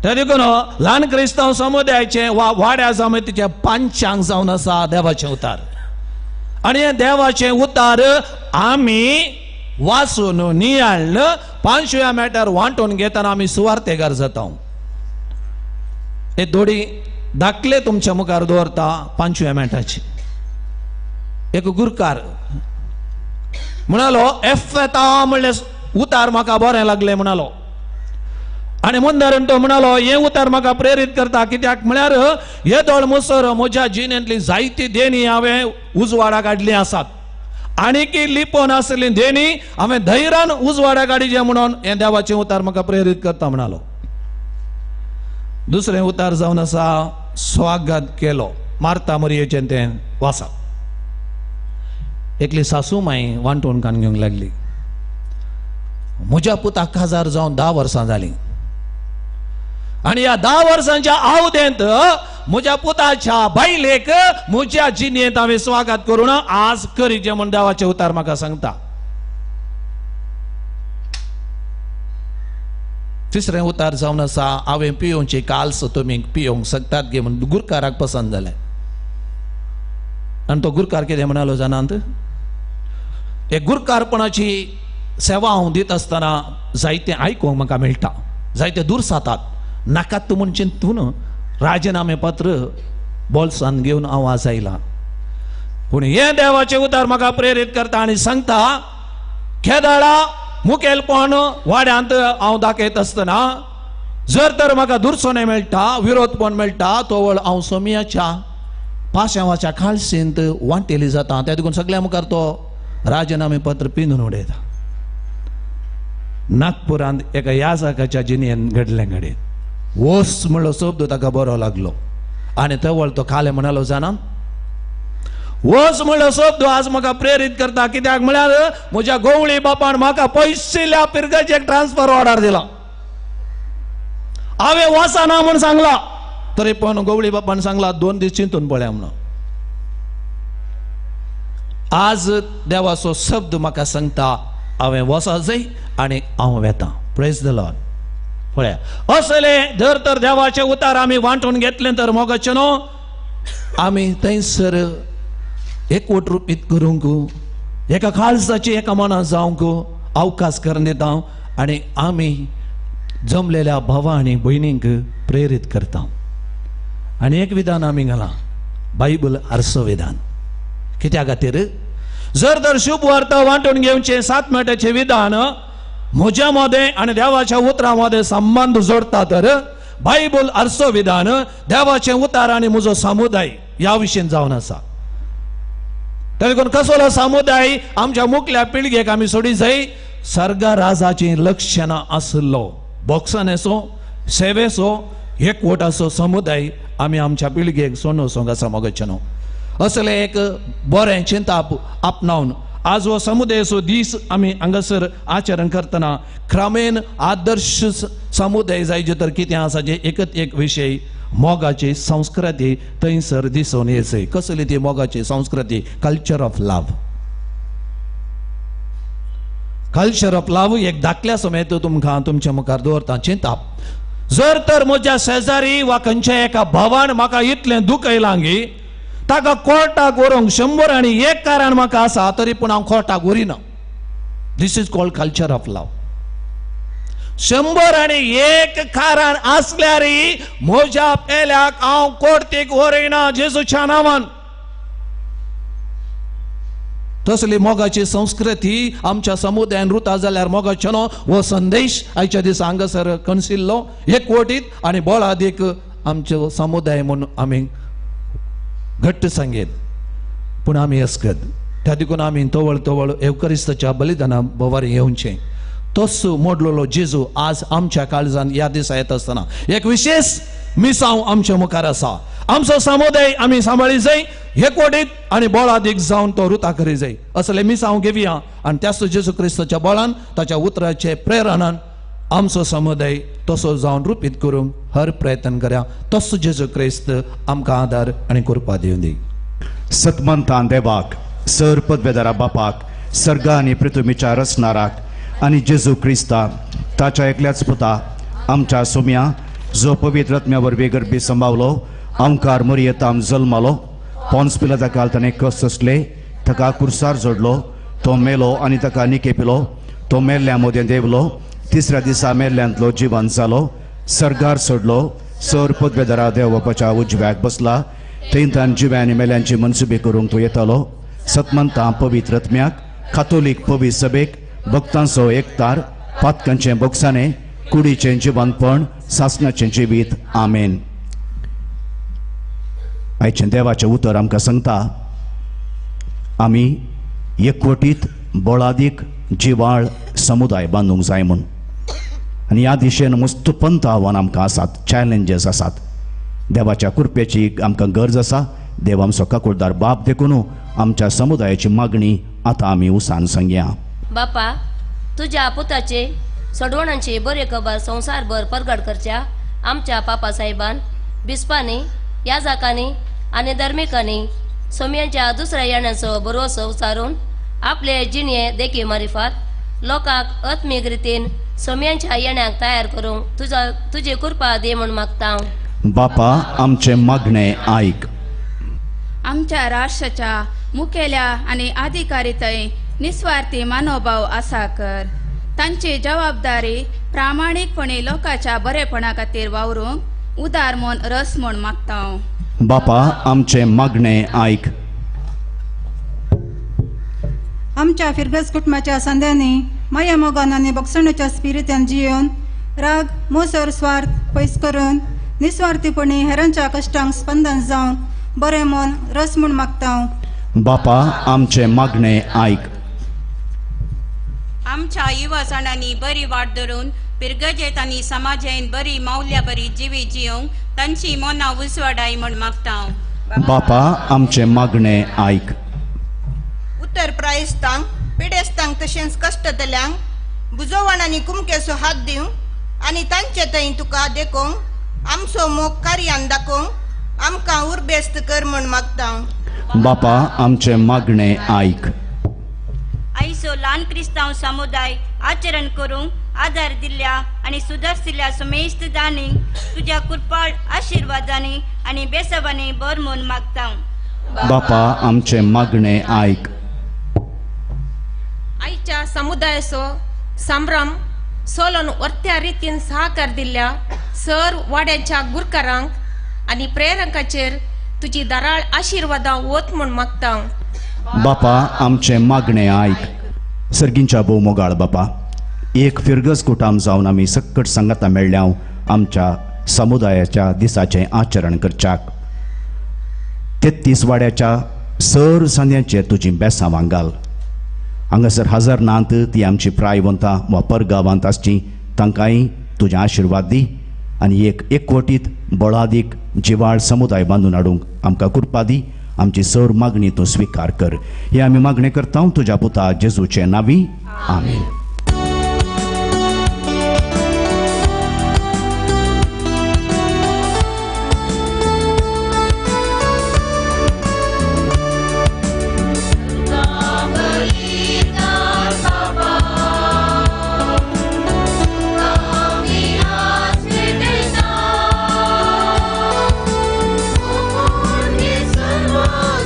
त्या देखून ल्हान क्रिस्तांव समुदायाचें वा वाड्या समितीचें पंचांग जावन आसा देवाचें उतार. आनी हें देवाचें उतार आमी वाचून नियाळ्ळ 5व्या मॅटर वांटून घेतना आमी सुवार्थेगार जाता. हे दोडी दाखले तुमच्या मुखार दवरता 5व्या मॅटाची. एक गुरकार म्हणालो एफेता म्हणलें उतार म्हाका बरें लागलें म्हणालो. आनी मुंदारण तो म्हणालो हें उतार म्हाका प्रेरीत करता, कित्याक म्हळ्यार येदोळ मुसर म्हज्या जिणेंतली जायती देणी हांवें उजवाडा काडली आसात, आनी की लिपोवन आसली देणी हांवें धैर्यान उजवाडा काडीचे म्हणून हें देवाचें उतार म्हाका प्रेरीत करता म्हणालो. दुसरें उतार जावन आसा स्वागत केलो मार्ता मरियेचें तें वासा. एकली सासू माई वांटून कान घेवंक लागली, म्हज्या पुताक काजार जावन 10 वर्सां जालीं आनी ह्या 10 वर्सांच्या आवदेंत म्हज्या पुताच्या बायलेक म्हज्या जिणेंत हांवें स्वागत करून आज करीचें म्हूण देवाचें उतार म्हाका सांगता. तिसरें उतार जावन आसा, हांवें पियोवची काल्स तुमी पियोवंक शकतात गे म्हूण गुरकाराक पसंत जालें. आनी तो गुरकार कितें म्हणालो जाणांत, एक गुरकारपणाची सेवा हांव दित आसतना जायतें आयकूंक म्हाका मेळटा, जायते दुरसातात नाकात तूं म्हूण चिंतून राजिनामे पत्र बोल्सान घेवन हांव आज आयलां. पूण हें देवाचें उतर म्हाका प्रेरीत करता आनी सांगता, खेदाळा मुखेलपण वाड्यांत हांव दाखयत आसतना जर तर म्हाका दुरसोणें मेळटा, विरोधपण मेळटा, तोवळ हांव सोमियाच्या पाशांवाच्या खालसींत वांटेली जाता. त्या देखून सगळ्या मुखार तो राजिनामे पत्र पिंदून उडयता. नागपुरांत एका याजकाच्या जिणेन घडलें घडयत वोस म्हणलो शब्द ताका बरो लागलो आनी तवळ तो खाले म्हणालो जाणा, वोस म्हणलो शब्द आज म्हाका प्रेरीत करता, कित्याक म्हळ्यार म्हज्या गोवळी बापान म्हाका पयशिल्ल्या पिरगजेक ट्रान्सफर ऑर्डर दिला, हांवें वचना म्हूण सांगला, तरी पण गोवळी बापान सांगला 2 दीस चिंतून पळया म्हणून. आज देवाचो शब्द म्हाका सांगता हांवें वचा जाय आनी हांव वेता. Praise the Lord. पळया असले जर तर देवाचे उतार आमी वांटून घेतले तर मोगाचे न्हू आमी थंयसर एकवट रुपीत करूंक, एका काळजाची एका मनां जावंक अवकाश करून दिता आनी आमी जमलेल्या भावा आनी भयणींक प्रेरीत करता. आनी एक विधान आमी घालां, बायबल आरसो विधान. कित्या खातीर जर तर शुभ वार्ता वांटून घेवचें 7 मिनटाचें विधान म्हज्या मदें आनी देवाच्या उतरां मदें संबंद जोडटा तर बायबल आरसो विधान देवाचें उतार आनी म्हजो समुदाय ह्या विशीं जावन आसा. देखून कसलो समुदाय आमच्या मुखल्या पिळगेक आमी सोडी जाय, सर्ग राजाचीं लक्षणां आशिल्लो बोक्सानेचो सेवेचो एकवटाचो समुदाय आमी आमच्या पिळगेक सोडून वचूंक आसा मोगाचें न्हू. असलें एक बरें चिंताप आपणावन आज हो समुदायाचो दीस आमी हांगासर आचरण करतना क्रमेन आदर्श समुदाय जायचे तर कितें आसा जें एकच एक विशय मोगाची संस्कृती थंयसर दिसून येयची. कसली ती मोगाची संस्कृती? Culture of love. Culture of love एक धाकल्या समेत तुमकां तुमच्या मुखार दवरता चिंताप. जर तर म्हज्या शेजारी वा खंयच्या एका भावान म्हाका इतलें दुखयलां गी ताका कोर्टाक व्हरूंक 101 कारण म्हाका आसा, तरी पूण हांव कोर्टाक व्हरिना. This is called culture of love. 101 कारण आसल्यार म्हज्या पेल्याक हांव कोर्टीक व्हरिना जेजूच्या नांवान. तसली मोगाची संस्कृती आमच्या समुदायान रुता जाल्यार मोगाचो न्हू हो संदेश आयच्या दिसा हांगासर कणसिल्लो एकवटीत आनी बळादीक आमचो समुदाय म्हूण आमी घट्ट सांगेत. पूण आमी अस्कत त्या देखून आमी तवळ तवळ एवकरिस्ताच्या बलिदाना भोवारी येवचें. तोच मोडलेलो जेजू आज आमच्या काळजान ह्या दिसा येता आसतना एक विशेष मिसांव आमच्या मुखार आसा. आमचो समुदाय आमी सांबाळी जाय एकवटीत आनी बळादीक जावन तो रुता करी जाय. असले मिसांव घेवया आनी त्याच जेजू क्रिस्ताच्या बळान ताच्या उतराचे प्रेरणान आमचो समुदाय तसो जावन रुपीत करूंक हर प्रयत्न करया. तसो जेजू क्रिस्त आमकां आदार आनी कृपा दिवं दी. सतमंतान देवाक, सर पदवेदारा बापाक, सर्गा आनी पृथ्वीच्या रचणाराक आनी जेजू क्रिस्ता ताच्या एकल्याच पुता आमच्या सोम्या जो पवित्र आत्म्या वरवीं गर्भी संभावलो, आमकार मरियेताम जल्मालो, पोन्स पिलाता काल ताणें कश्ट सोंसले, ताका कुर्सार जोडलो, तो मेलो आनी ताका निकेपिलो, तो मेल्ल्या मदें देंवलो, तिसऱ्या दिसा मेल्ल्यांतलो जिवन जालो, सर्गार सोडलो, सर पदवेदारा देव बापाच्या उजव्याक बसला, थंय तान जिव्या आनी मेल्यांची मनसुबी करूंक तो येतालो. सतमंता पवित्र आत्म्याक, कातोलीक पवित्र सभेक, भक्तांचो एकतार, पातकांचें बोगसाणें, कुडीचें जिवनपण, सासणाचें जिवीत. आमेन. आयचें देवाचें उतर आमकां सांगता आमी एकवटीत बळादीक जिवाळ समुदाय बांदूंक जाय म्हूण. आनी ह्या दिशेन मस्त पंथ आव्हान आमकां आसात, चॅलेंजीस आसात. देवाच्या कृपेची आमकां गरज आसा. देव आमचो काकुळदार बाप देखून आमच्या समुदायाची मागणी आतां आमी उसान सांगया. बापा, तुज्या पुताचे सोडवणांची बरी खबर संवसारभर परगट करच्या आमच्या पापा साहेबान, बिस्पांनी, याजकांनी आनी धर्मिकांनी सोम्यांच्या दुसऱ्या येण्याचो भरवसो उचारून आपले जिणये देखी मारिफात लोकांक आत्मीक रितीन सोम्यांच्या येण्याक तयार करूंक तुजो तुजी कृपा दी म्हूण मागता. बापा आमचें मागणें आयक. आमच्या राष्ट्राच्या मुखेल्या आनी अधिकारी थंय निस्वार्थी मनोभाव आसा कर. तांची जबाबदारी प्रामाणीकपणे लोकांच्या बरेपणा खातीर वावरूंक उदार म्हूण रस म्हूण मागता. बापा आमचें मागणें आयक. आमच्या फिरगज कुटुंबाच्या संद्यांनी माया मोगान आनी बक्षणाच्या स्पिरितान जियोन राग मोसर स्वार्थ पयस करून निस्वार्थीपणी हेरांच्या कश्टांक स्पंदन जावन बरें मन रस म्हूण मागता. बापा आमचें मागणें आयक. आमच्या युवाजाणांनी बरी वाट धरून पिरगजेत आनी समाजेन बरी मावल्या बरी जिवी जियोंक तांची मनां उजवाडाय म्हूण मागता. बापा आमचें मागणें आयक. उत्तर प्रायस्तांक पिडेस्तांक तशेंच कश्टतल्यांक बुजोवण आनी कुमकेचो हात दिवंक आनी तांचे थंय तुका देखोवंक आमचो मोग कार्यान दाखोवंक आमकां उरबेस्त कर म्हूण मागता. बापा आमचें मागणें आयक. आयचो ल्हान क्रिस्तांव समुदाय आचरण करूंक आदार दिल्ल्या आनी सुदारशिल्ल्या समेस्त दानींक तुज्या कृपाळ आशिर्वादांनी आनी बेसबांनी बर म्हूण मागता. बापा आमचें मागणें आयक. आयच्या समुदायाचो संभ्रम सोलोन वर्त्या रितीन सहकार दिल्ल्या सर वाड्यांच्या गुरकारांक आनी प्रेरकांचेर तुजी दराळ आशिर्वादां वत म्हूण मागता. बापा आमचें मागणें आयक. सर्गींच्या भोव मोगाळ बापा, एक फिरगज कुटाम जावन आमी सक्कट सांगाता मेळ्ळ्या आमच्या समुदायाच्या दिसाचें आचरण करच्याक. 33 वाड्याच्या सर सांद्यांचेर तुजी बेसां वांगाल. हांगासर हजर नात ती आमची प्रायवंतां वा परगांवांत आसची तांकांय तुजें आशिर्वाद दी आनी एक एकवटीत बळादीक जिवाळ समुदाय बांदून हाडूंक आमकां कृपा दी. आमची सर मागणी तूं स्विकार कर. हे आमी मागणें करता तुज्या पुता जेजूचे नांवी, आमीन.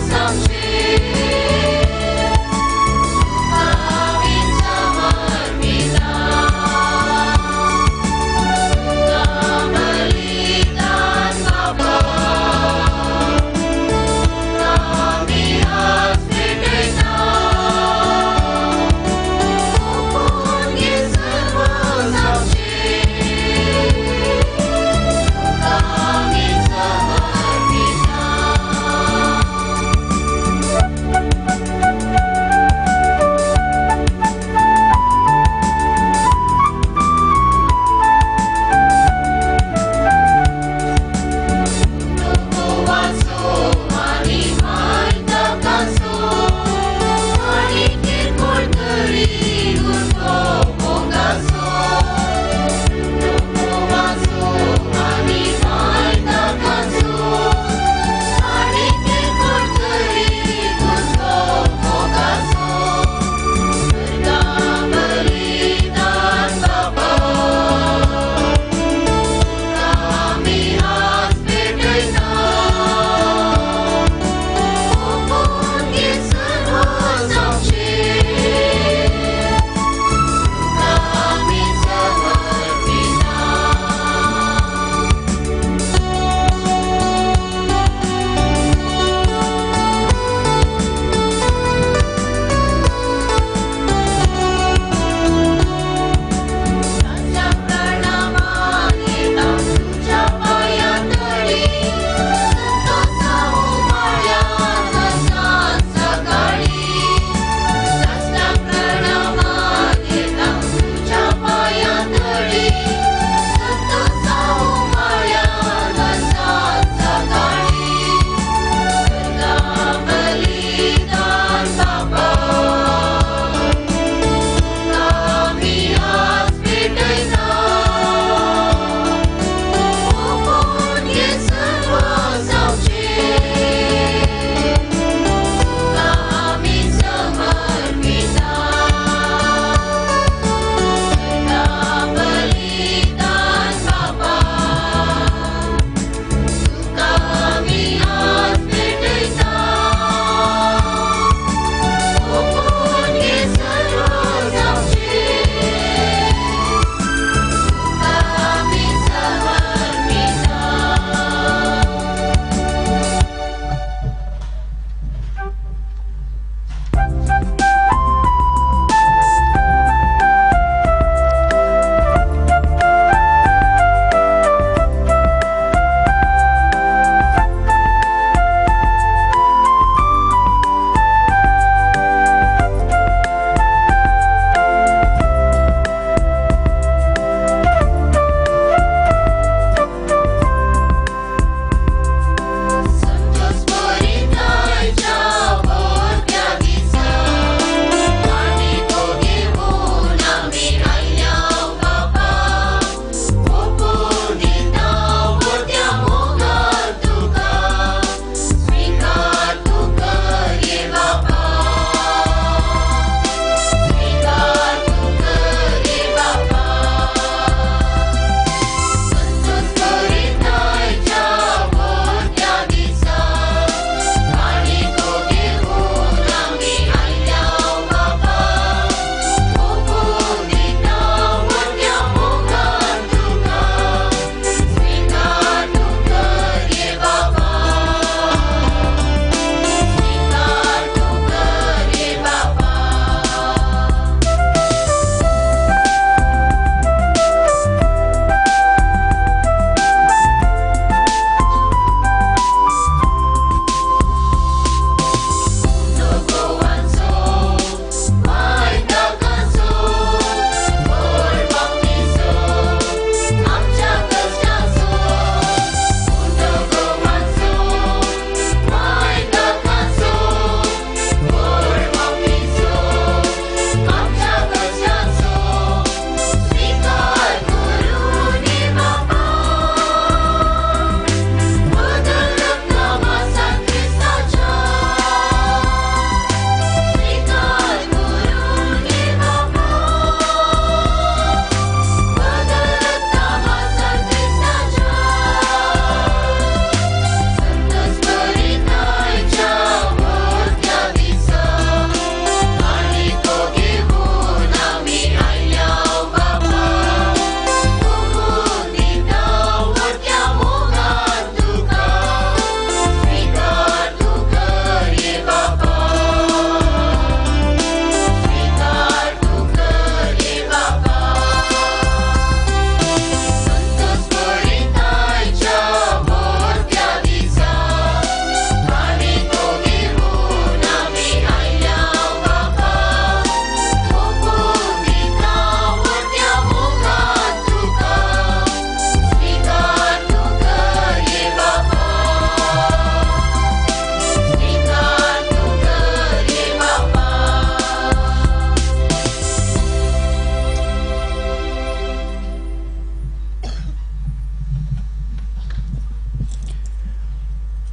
Samshi,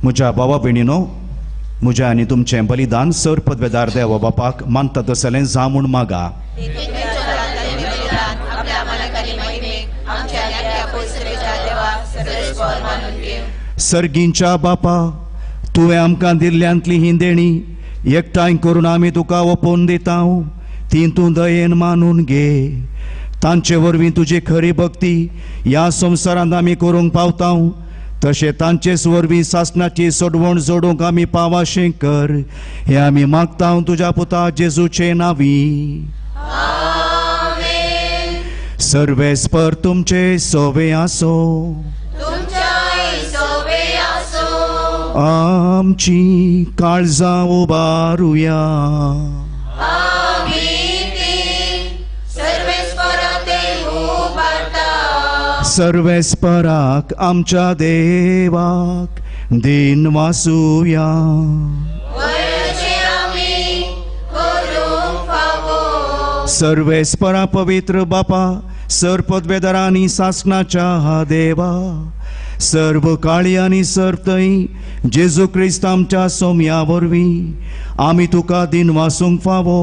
म्हज्या भावा भयणीनो, म्हज्या आनी तुमचें बलिदान सर पदवेदार देवा बापाक मानता तसलें जावं म्हूण मागा. सर्गींच्या बापा, तुवें आमकां दिल्ल्यांतली ही देणी एकठांय करून आमी तुका ओपोवन दिता, ती तूं दयेन मानून घे. तांचे वरवीं तुजी खरी भक्ती ह्या संवसारांत आमी करूंक पावता, तशें तांचेच वरवीं सासणाची सोडवण जोडूंक आमी पावाशें कर. हें आमी मागता तुज्या पुता जेजूचे नांवी. सर्वेस्पर तुमचे सोवे आसो. आमची काळजां उबारुया. सर्वेस्पराक आमच्या देवाक दिन वासुया. सर्वेस्परा पवित्र बापा, सर पदवेदारांनी सासणाच्या देवा, सर्व काळी आनी सर्तय जेजू क्रिस्त आमच्या सोम्या वरवीं आमी तुका दिन वासूंक फावो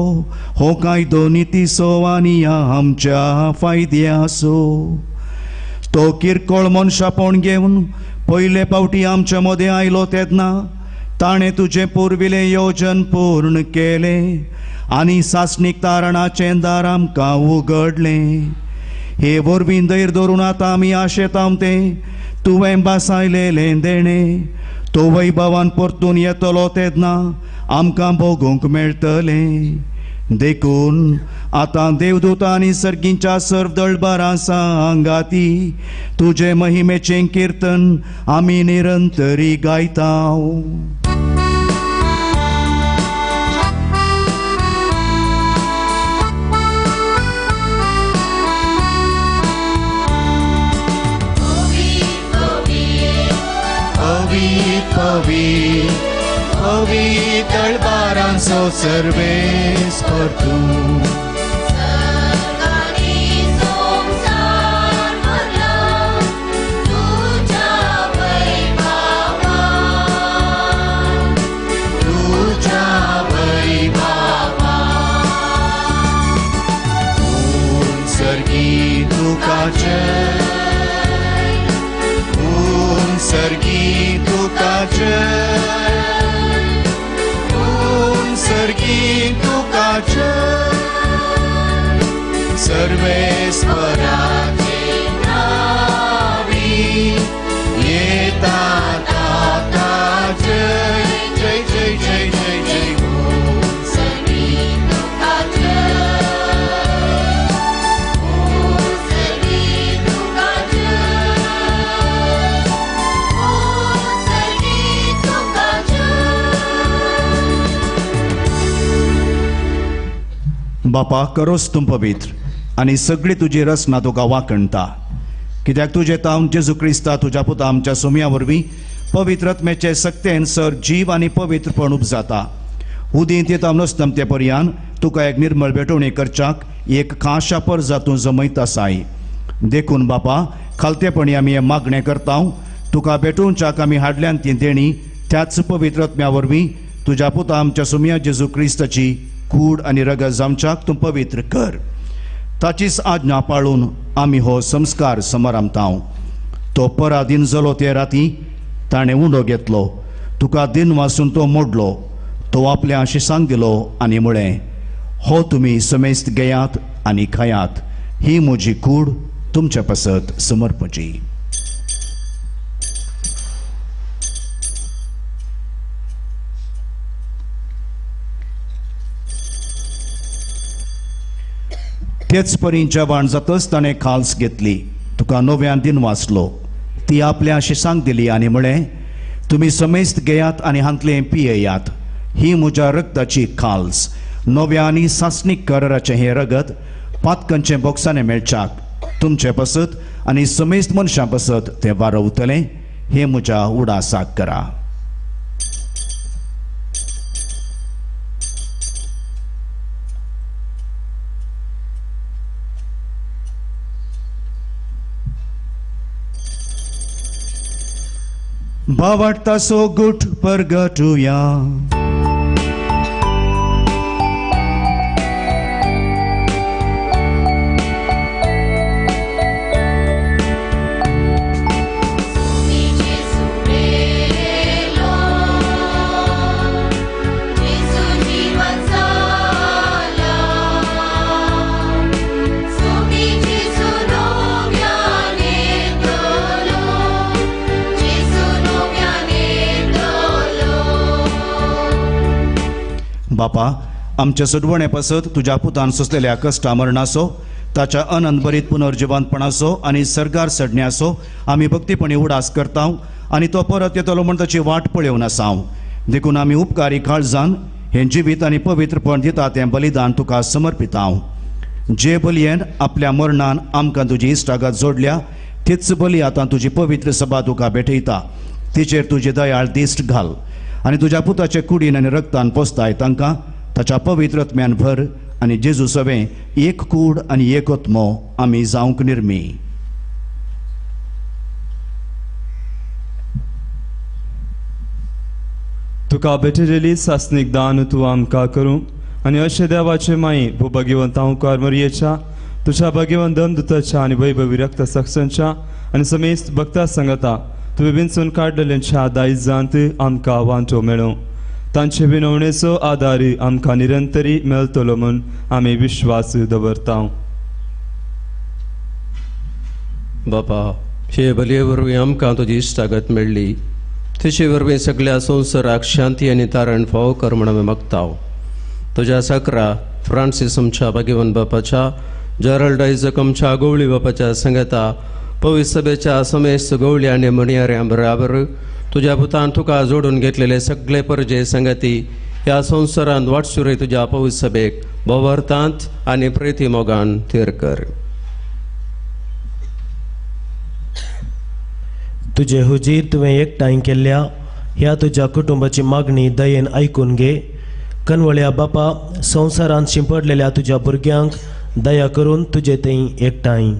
हो कायदो नितीसो आनी आमच्या फायद्यासो. तो किरकोळ मनशापण घेवन पयले पावटी आमच्या मदें आयलो तेन्ना ताणें तुजें पुर्विलें योजन पूर्ण केलें आनी सासणीक तारणाचें दार आमकां उगडलें. हे वरवीं धैर्य धरून आतां आमी आशेता तें तुवें बासायलेलें देणें तो वैभवान परतून येतलो तेन्ना आमकां भोगूंक मेळटलें. देखून आतां देवदूत आनी सर्गींच्या सर्व दळबारां सांगाती तुजे महिमेचें किर्तन आमी निरंतरी गायता. पवी पवी तळबारांचो सर्वेस्पर तूं. सर्गी तुका जय, ऊन सर्गी तुका जय, ऊन सर्गी तुका जय, सर्वेस्पराचे नावी येता ताता जय जय जय जय जय जय. ऊन सर्गी तुका जय, बापा करोस तूं पवित्र आनी सगळी तुजी रचना तुका वाकणटा, कित्याक तुजें तावन जेजू क्रिस्ता तुज्या पुता आमच्या सोम्या वरवीं पवित्र आत्म्याचे सक्तेन सर जीव आनी पवित्रपण उपजाता. उदीं ते तावन ते पर्यान तुका एक निर्मळ भेटवणी करच्याक एक खाशा परजा तूं जमयत आसाय. देखून बापा खालतेपणी आमी हें मागणें करता, तुका भेटोवच्याक आमी हाडल्यान ती देणी त्याच पवित्र आत्म्या वरवीं तुज्या पुता आमच्या सोम्या जेजू क्रिस्ताची कूड आनी रगत जावच्याक तूं पवित्र कर. ताचीच आज्ञा पाळून आमी हो संस्कार समारंभता. तो पराधीन जालो ते राती ताणें उंडो घेतलो, तुका दिन वासून तो मोडलो, तो आपल्या आशिसांक दिलो आनी म्हळें, हो तुमी समेस्त घेयात आनी खायात, ही म्हजी कूड तुमच्या पासत समर्पची. तेच परी जेवण जातच ताणें खाल्स घेतली, तुका नव्यान दिन वाचलो, ती आपल्या आशिसांक दिली आनी म्हळें, तुमी समेस्त घेयात आनी हांतलें पियेयात, ही म्हज्या रक्ताची खाल्स, नव्या आनी सासणीक कराराचें हें रगत पातकांचें बोक्साणें मेळच्याक तुमचे पासत आनी समेस्त मनशां पासत तें वारवतलें. हें म्हज्या उडासाक करा. भावार्थाचो गुट परगटुया. बापा, आमच्या सोडवणे पासत तुज्या पुतान सोंसलेल्या कश्टा मरणाचो, ताच्या अनंतभरीत पुनर्जिवंतपणाचो आनी सर्गार सडण्याचो आमी भक्तीपणी उडास करता आनी तो परत येतलो म्हण ताची वाट पळोवन आसाव. देखून आमी उपकारी काळजान हें जिवीत आनी पवित्रपण दिता तें बलिदान तुका समर्पिताव. जे बलयेन आपल्या मरणान आमकां तुजी इश्टागत जोडल्या तीच बली आतां तुजी पवित्र सभा तुका भेटयता. तिचेर तुजी दयाळ दिश्ट घाल आनी तुज्या पुताचे कुडीन आनी रक्तान पोसताय तांकां ताच्या पवित्र आत्म्यान भर आनी जेजू सवें एक कूड आनी एक आत्मो आमी जावंक निर्मी. तुका भेटलेली सासणीक दान तूं आमकां करूं आनी अशें देवाचे माई भोगेवंत हांवकार मरयेच्या तुज्या भगेवंत दमदुताच्या आनी वैभवी रक्त सक्षांच्या आनी समेस्त भक्ता सांगता तुवें विंचून काडलेल्यांच्या दायजांत आमकां वांटो मेळूं. तांचे विनवणेचो आदार आमकां निरंतरी मेळटलो म्हूण आमी विश्वास दवरता. बापा, हे बलये वरवीं आमकां तुजी इश्टागत मेळ्ळी, तिचे वरवीं सगळ्या संवसाराक शांती आनी तारण फावो कर म्हूण आमी मागता. तुज्या साकरा फ्रांसीस आमच्या भाग्यवन बापाच्या, जेराल्ड आयजक आमच्या गवळी बापाच्या सांगता पवित्र सभेच्या समेस्त गवळी आनी म्हणयाऱ्यां बराबर तुज्या पुतान तुका जोडून घेतलेले सगळे परजे संगती ह्या संवसारांत वाटसुरे तुज्या पवित्र सभेक भोवर्थांत आनी प्रेती मोगान थीर कर. तुजे हुजीर तुवें एकठांय केल्ल्या ह्या तुज्या कुटुंबाची मागणी दयेन आयकून घे. कनवळ्या बापा, संवसारांत शिंपडलेल्या तुज्या भुरग्यांक दया करून तुजे थंय एकठांय.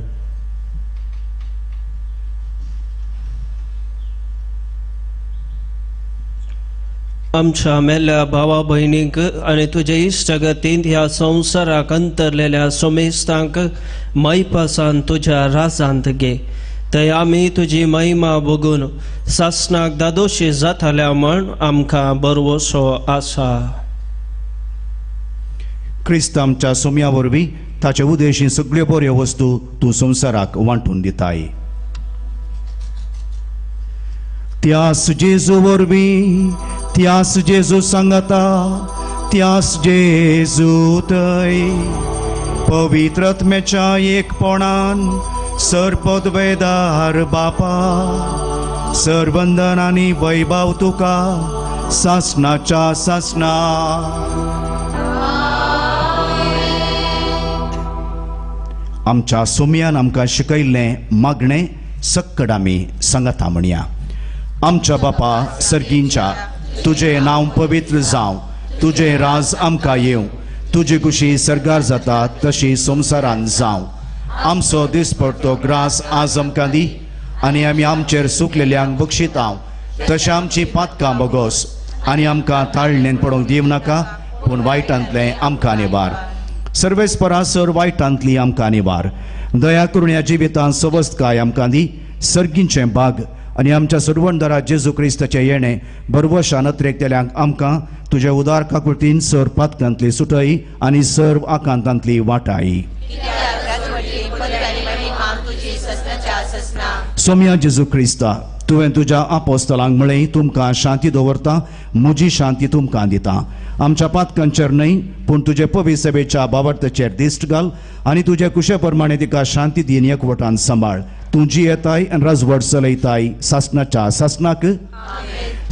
आमच्या मेल्ल्या भावा भयणींक आनी तुजे इश्टगतींत ह्या संवसाराक अंतरलेल्या सोमेस्तांक मैपासान तुज्या राजांत घे. थंय आमी तुजी महिमा बघून सासणाक दादोशी जातल्या म्हण आमकां बरवसो आसा. क्रिस्त आमच्या सोम्या वरवीं ताचे उदेशी सगळ्यो बऱ्यो वस्तू तूं संवसाराक वांटून दिताय. त्यास जेजू वरवीं, त्यास जेजू सांगता, त्यास जेजू थंय पवित्र आत्म्याच्या एकपणान सर्पद्वेदार बापा सरवंदन आनी वैभव तुका सासणाच्या सासणा. आमच्या सोम्यान आमकां शिकयल्लें मागणें सक्कड आमी सांगता म्हणया. आमच्या बापा सर्गींच्या, तुजें नांव पवित्र जावं, तुजें राज आमकां येवं, तुजी खुशी सर्गार जाता तशी संवसारान जावं. आमचो दिसपडतो ग्रास आज आमकां दी आनी आमी आमचेर सुकलेल्यांक बक्षितांव तशें आमची पातकां बोगोस आनी आमकां ताळणेन पडोवंक दिवं नाका, पूण वायटांतलें आमकां निवार. सर्वेस्परा सर वायटांतली आमकां निवार. दया करून ह्या जिवितांत सवस्तकाय आमकां दी, सर्गींचें भाग आनी आमच्या सोडवणदारा जेजू क्रिस्ताचें येणें भरवशान अत्रेकतेल्यांक आमकां तुज्या उदार काकुळतीन सर पातकांतली सुटय आनी सर्व आकांतांतली वाटाय. सोम्या जेजू क्रिस्ता, तुवें तुज्या आपोस्तलांक म्हळें, तुमकां शांती दवरता, म्हजी शांती तुमकां दिता. आमच्या पातकांचेर न्हय पूण तुजे पवित्र सभेच्या बावडतेचेर दिश्ट घाल आनी तुजे कुशे प्रमाणे तिका शांती दीन एकवटान सांबाळ. तूं जियेताय आनी राजवट चलयताय सासणाच्या सासणाक.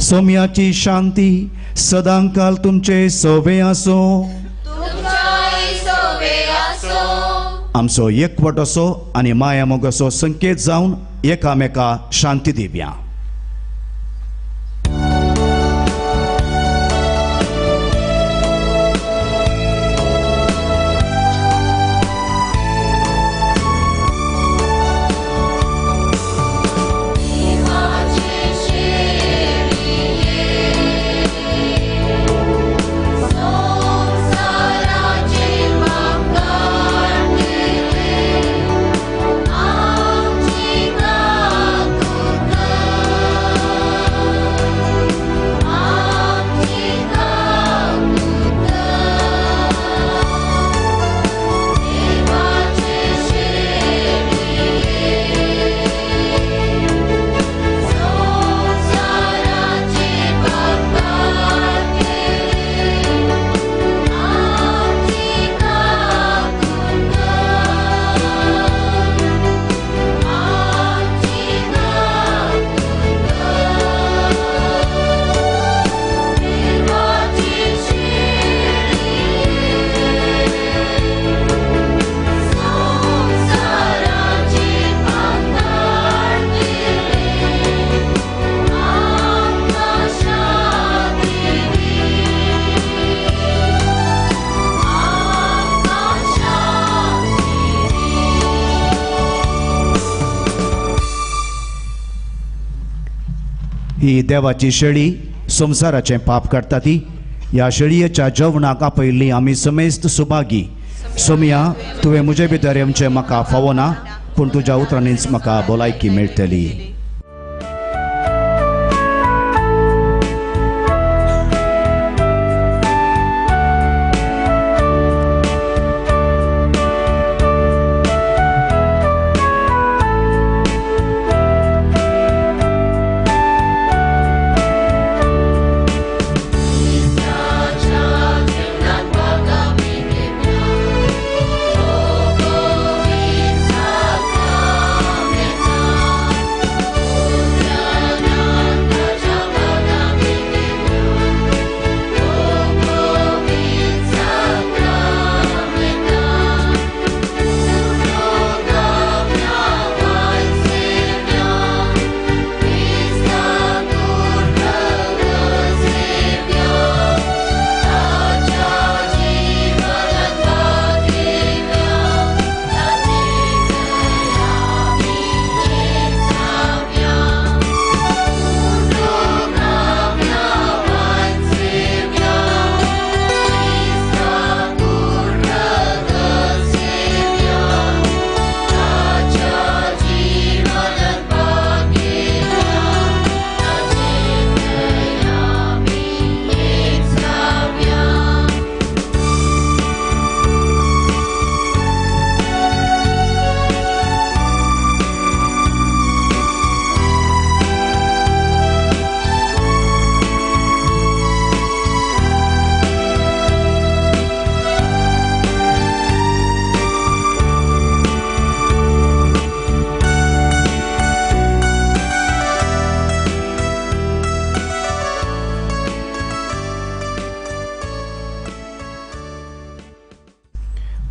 सोम्याची शांती सदांकाल तुमचे सोवे आसूं. आमचो एकवट असो आनी माया मोगाचो संकेत जावन एकामेका शांती दिवया. ही देवाची शेळी संवसाराचें पाप काडटा ती ह्या शेळयेच्या जेवणाक आपयल्ली आमी समेस्त सुभागी. सोमया तुवें म्हजे भितर येवचें म्हाका फावना, पूण तुज्या उतरांनीच म्हाका भलायकी मेळटली.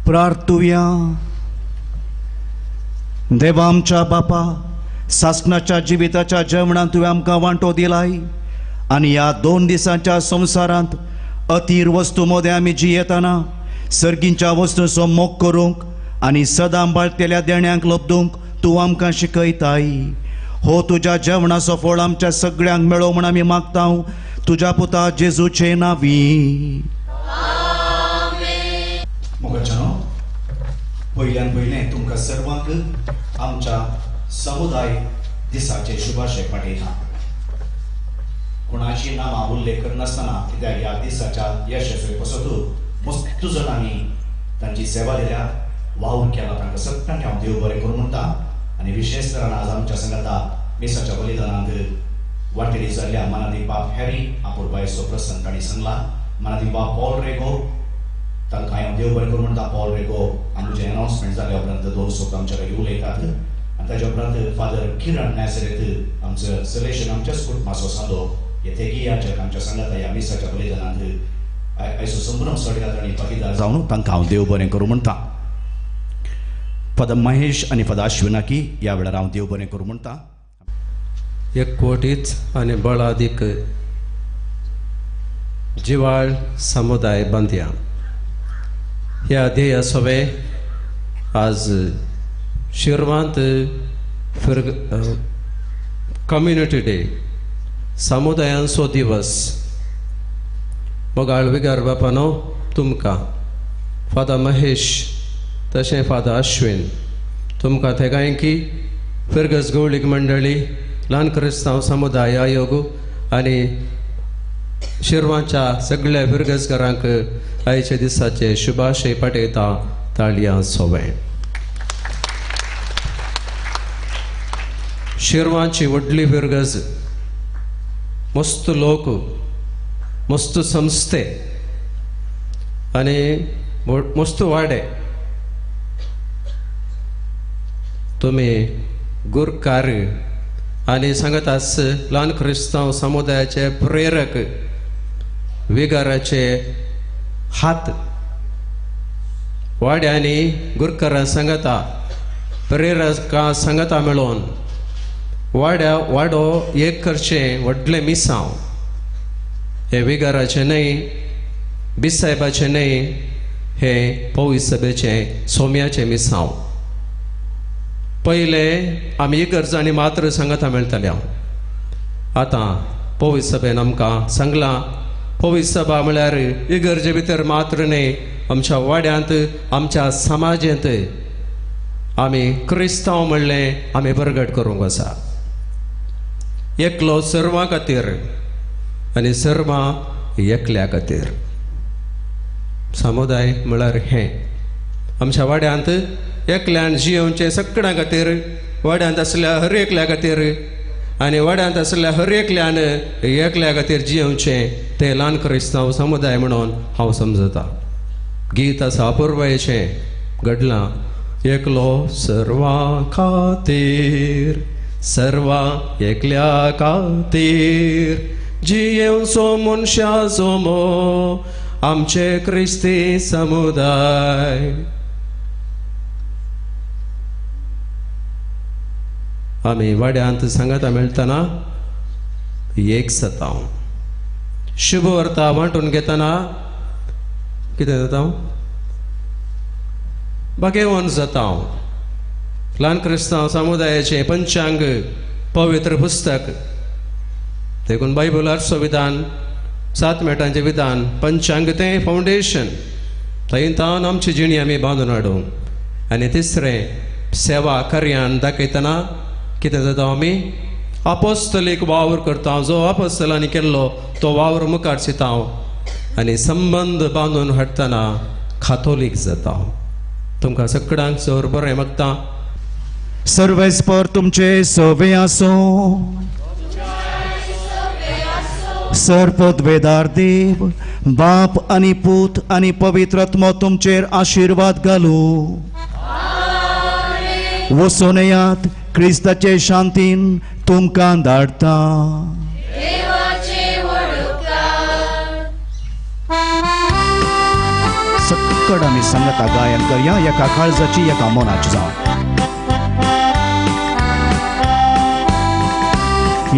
प्रार्थुया. देवा आमच्या बापा, सासणाच्या जिविताच्या जेवणांत तुवें आमकां वांटो दिलाय आनी ह्या 2 दिसांच्या संवसारांत अतीर वस्तू मदें आमी जियेतना सर्गींच्या वस्तूंचो मोग करूंक आनी सदां बाळतेल्या देण्यांक लब्दूंक तूं आमकां शिकयताय. हो तुज्या जेवणाचो फळ आमच्या सगळ्यांक मेळो म्हूण आमी मागता तुज्या पुता जेजूचे नांवी. पयल्यान पयलें तुमकां सर्वांक आमच्या समुदाय दिसाचे शुभाशय पाठयता. कोणाची नांवां उल्लेख करनासतना कित्याक ह्या दिसाच्या यशस्वी पसत मस्त जाणांनी तांची सेवा दिल्या, वावर केला, तांकां सगळ्यांक हांव देव बरें करूं म्हणटा. आनी विशेश तरान आज आमच्या सांगाता मिसाच्या बलिदानांत वाटेली जाल्ल्या मानादीक बाब हॅरी आपुरबायचो प्रसंग तांणी सांगला. मानादीक बाब पॉल रेगो तांकां हांव देव बरें करूं म्हणटा. पॉल रेगो आमचें अनावन्समेंट जाल्या उपरांत 2 शब्द आमच्या लागीं उलयतात आनी ताच्या उपरांत फादर किरण नॅझरेथ आमचो सलेशन आमच्याच कुटुंबाचो सांदो हे तेगियाचेर आमच्या सांगाता ह्या मिसाच्या बलिदानांत आयचो संभ्रम सगळ्या तांणी भागीदार जावन तांकां हांव देव बरें करूं म्हणटा. फादर महेश आनी फादर अश्विनाकी ह्या वेळार हांव देव बरें करूं म्हणटा. एकवटीत आनी बळादीक जिवाळ समुदाय बांदया ह्या ध्येया सवे आज शिरवांत कम्युनिटी डे समुदायांचो दिवस. मोगाळ विगार बापानो, तुमकां फादर महेश तशें फादर अश्विन तुमकां थेगांयकी फिरगज गवळीक मंडळी ल्हान क्रिस्तांव समुदाय आयोग आनी शिरवांच्या सगळ्या फिरगजकारांक आयच्या दिसाचे शुभाशय पाठयता. ताळयां सोवें. शिरवांची व्हडली फिरगज, मस्त लोक, मस्त संस्थे आनी मस्त वाडे. तुमी गुरकार आनी सांगत आस ल्हान क्रिस्तांव समुदायाचे प्रेरक विगाराचे हात वाड्यांनी गुरकारां सांगता प्रेरकां सांगता मेळोवन वाड्या वाडो एक करचें व्हडलें मिसांव. हें विगाराचें न्हय, बिसायबाचें न्हय, हें पवित्र सभेचें सोम्याचें मिसांव. पयलें आमी इगर्जांनी मात्र सांगता मेळटाले. आतां पवित्र सभेन आमकां सांगलां, पवित्र सभा म्हळ्यार इगर्जे भितर मात्र न्हय, आमच्या वाड्यांत, आमच्या समाजेंत आमी क्रिस्तांव म्हणलें आमी परगट करूंक आसा. एकलो सर्वां खातीर आनी सर्वां एकल्या खातीर. समुदाय म्हळ्यार हें आमच्या वाड्यांत एकल्यान जियोवचें सगळ्यां खातीर, वाड्यांत आसल्या हर एकल्या खातीर आनी वाड्यांत आसल्या हर एकल्यान एकल्या खातीर जियोवचें तें ल्हान क्रिस्तांव समुदाय म्हणून हांव समजता. गीत आसा अपुर्वायेचें घडलां, एकलो सर्वां खातीर सर्वां एकल्या खातीर जियेवचो मनशाचो मोग आमचे क्रिस्ती समुदाय. आमी वाड्यांत सांगाता मेळटना एक जाता, शुभवार्ता वांटून घेतना कितें जाता, भाग्यवान जाता. ल्हान क्रिस्तांव समुदायाचें पंचांग पवित्र पुस्तक, देखून बायबलाचो विधान, 7 मेटांचें विधान, पंचांग तें फावंडेशन, थंय तावन आमची जिणी आमी बांदून हाडूंक. आनी तिसरें सेवा कार्यान दाखयतना कितें जाता, आमी आपोस्तलीक वावर करता, जो आपोस्तलांनी केल्लो तो वावर मुखार चिंता आनी संबंद बांदून हाडटना खातोलीक जाता. तुमकां सगळ्यांक सर बरें मागता. सर्वेस्पर तुमचे सवे आसूं. सर्वपदवेदार देव बाप आनी पूत आनी पवित्र आत्मो तुमचेर आशिर्वाद घालू. वचून येयात, क्रिस्ताचे शांतीन तुमकां धाडटा. सक्कड आमी सांगता गायन करया, एका काळजाची एका मनाची जावन.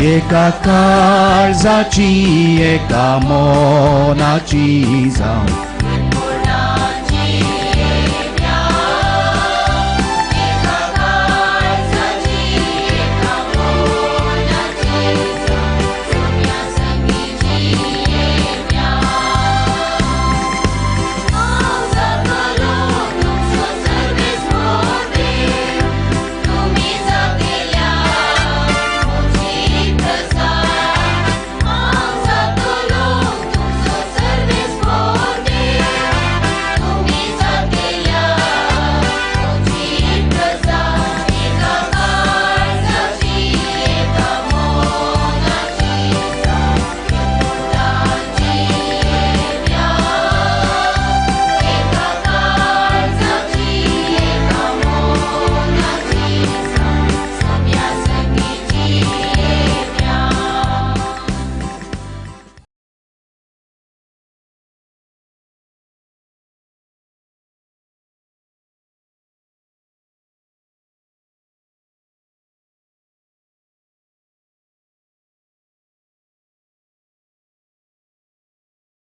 एका काळजाची एका मनाची जावं,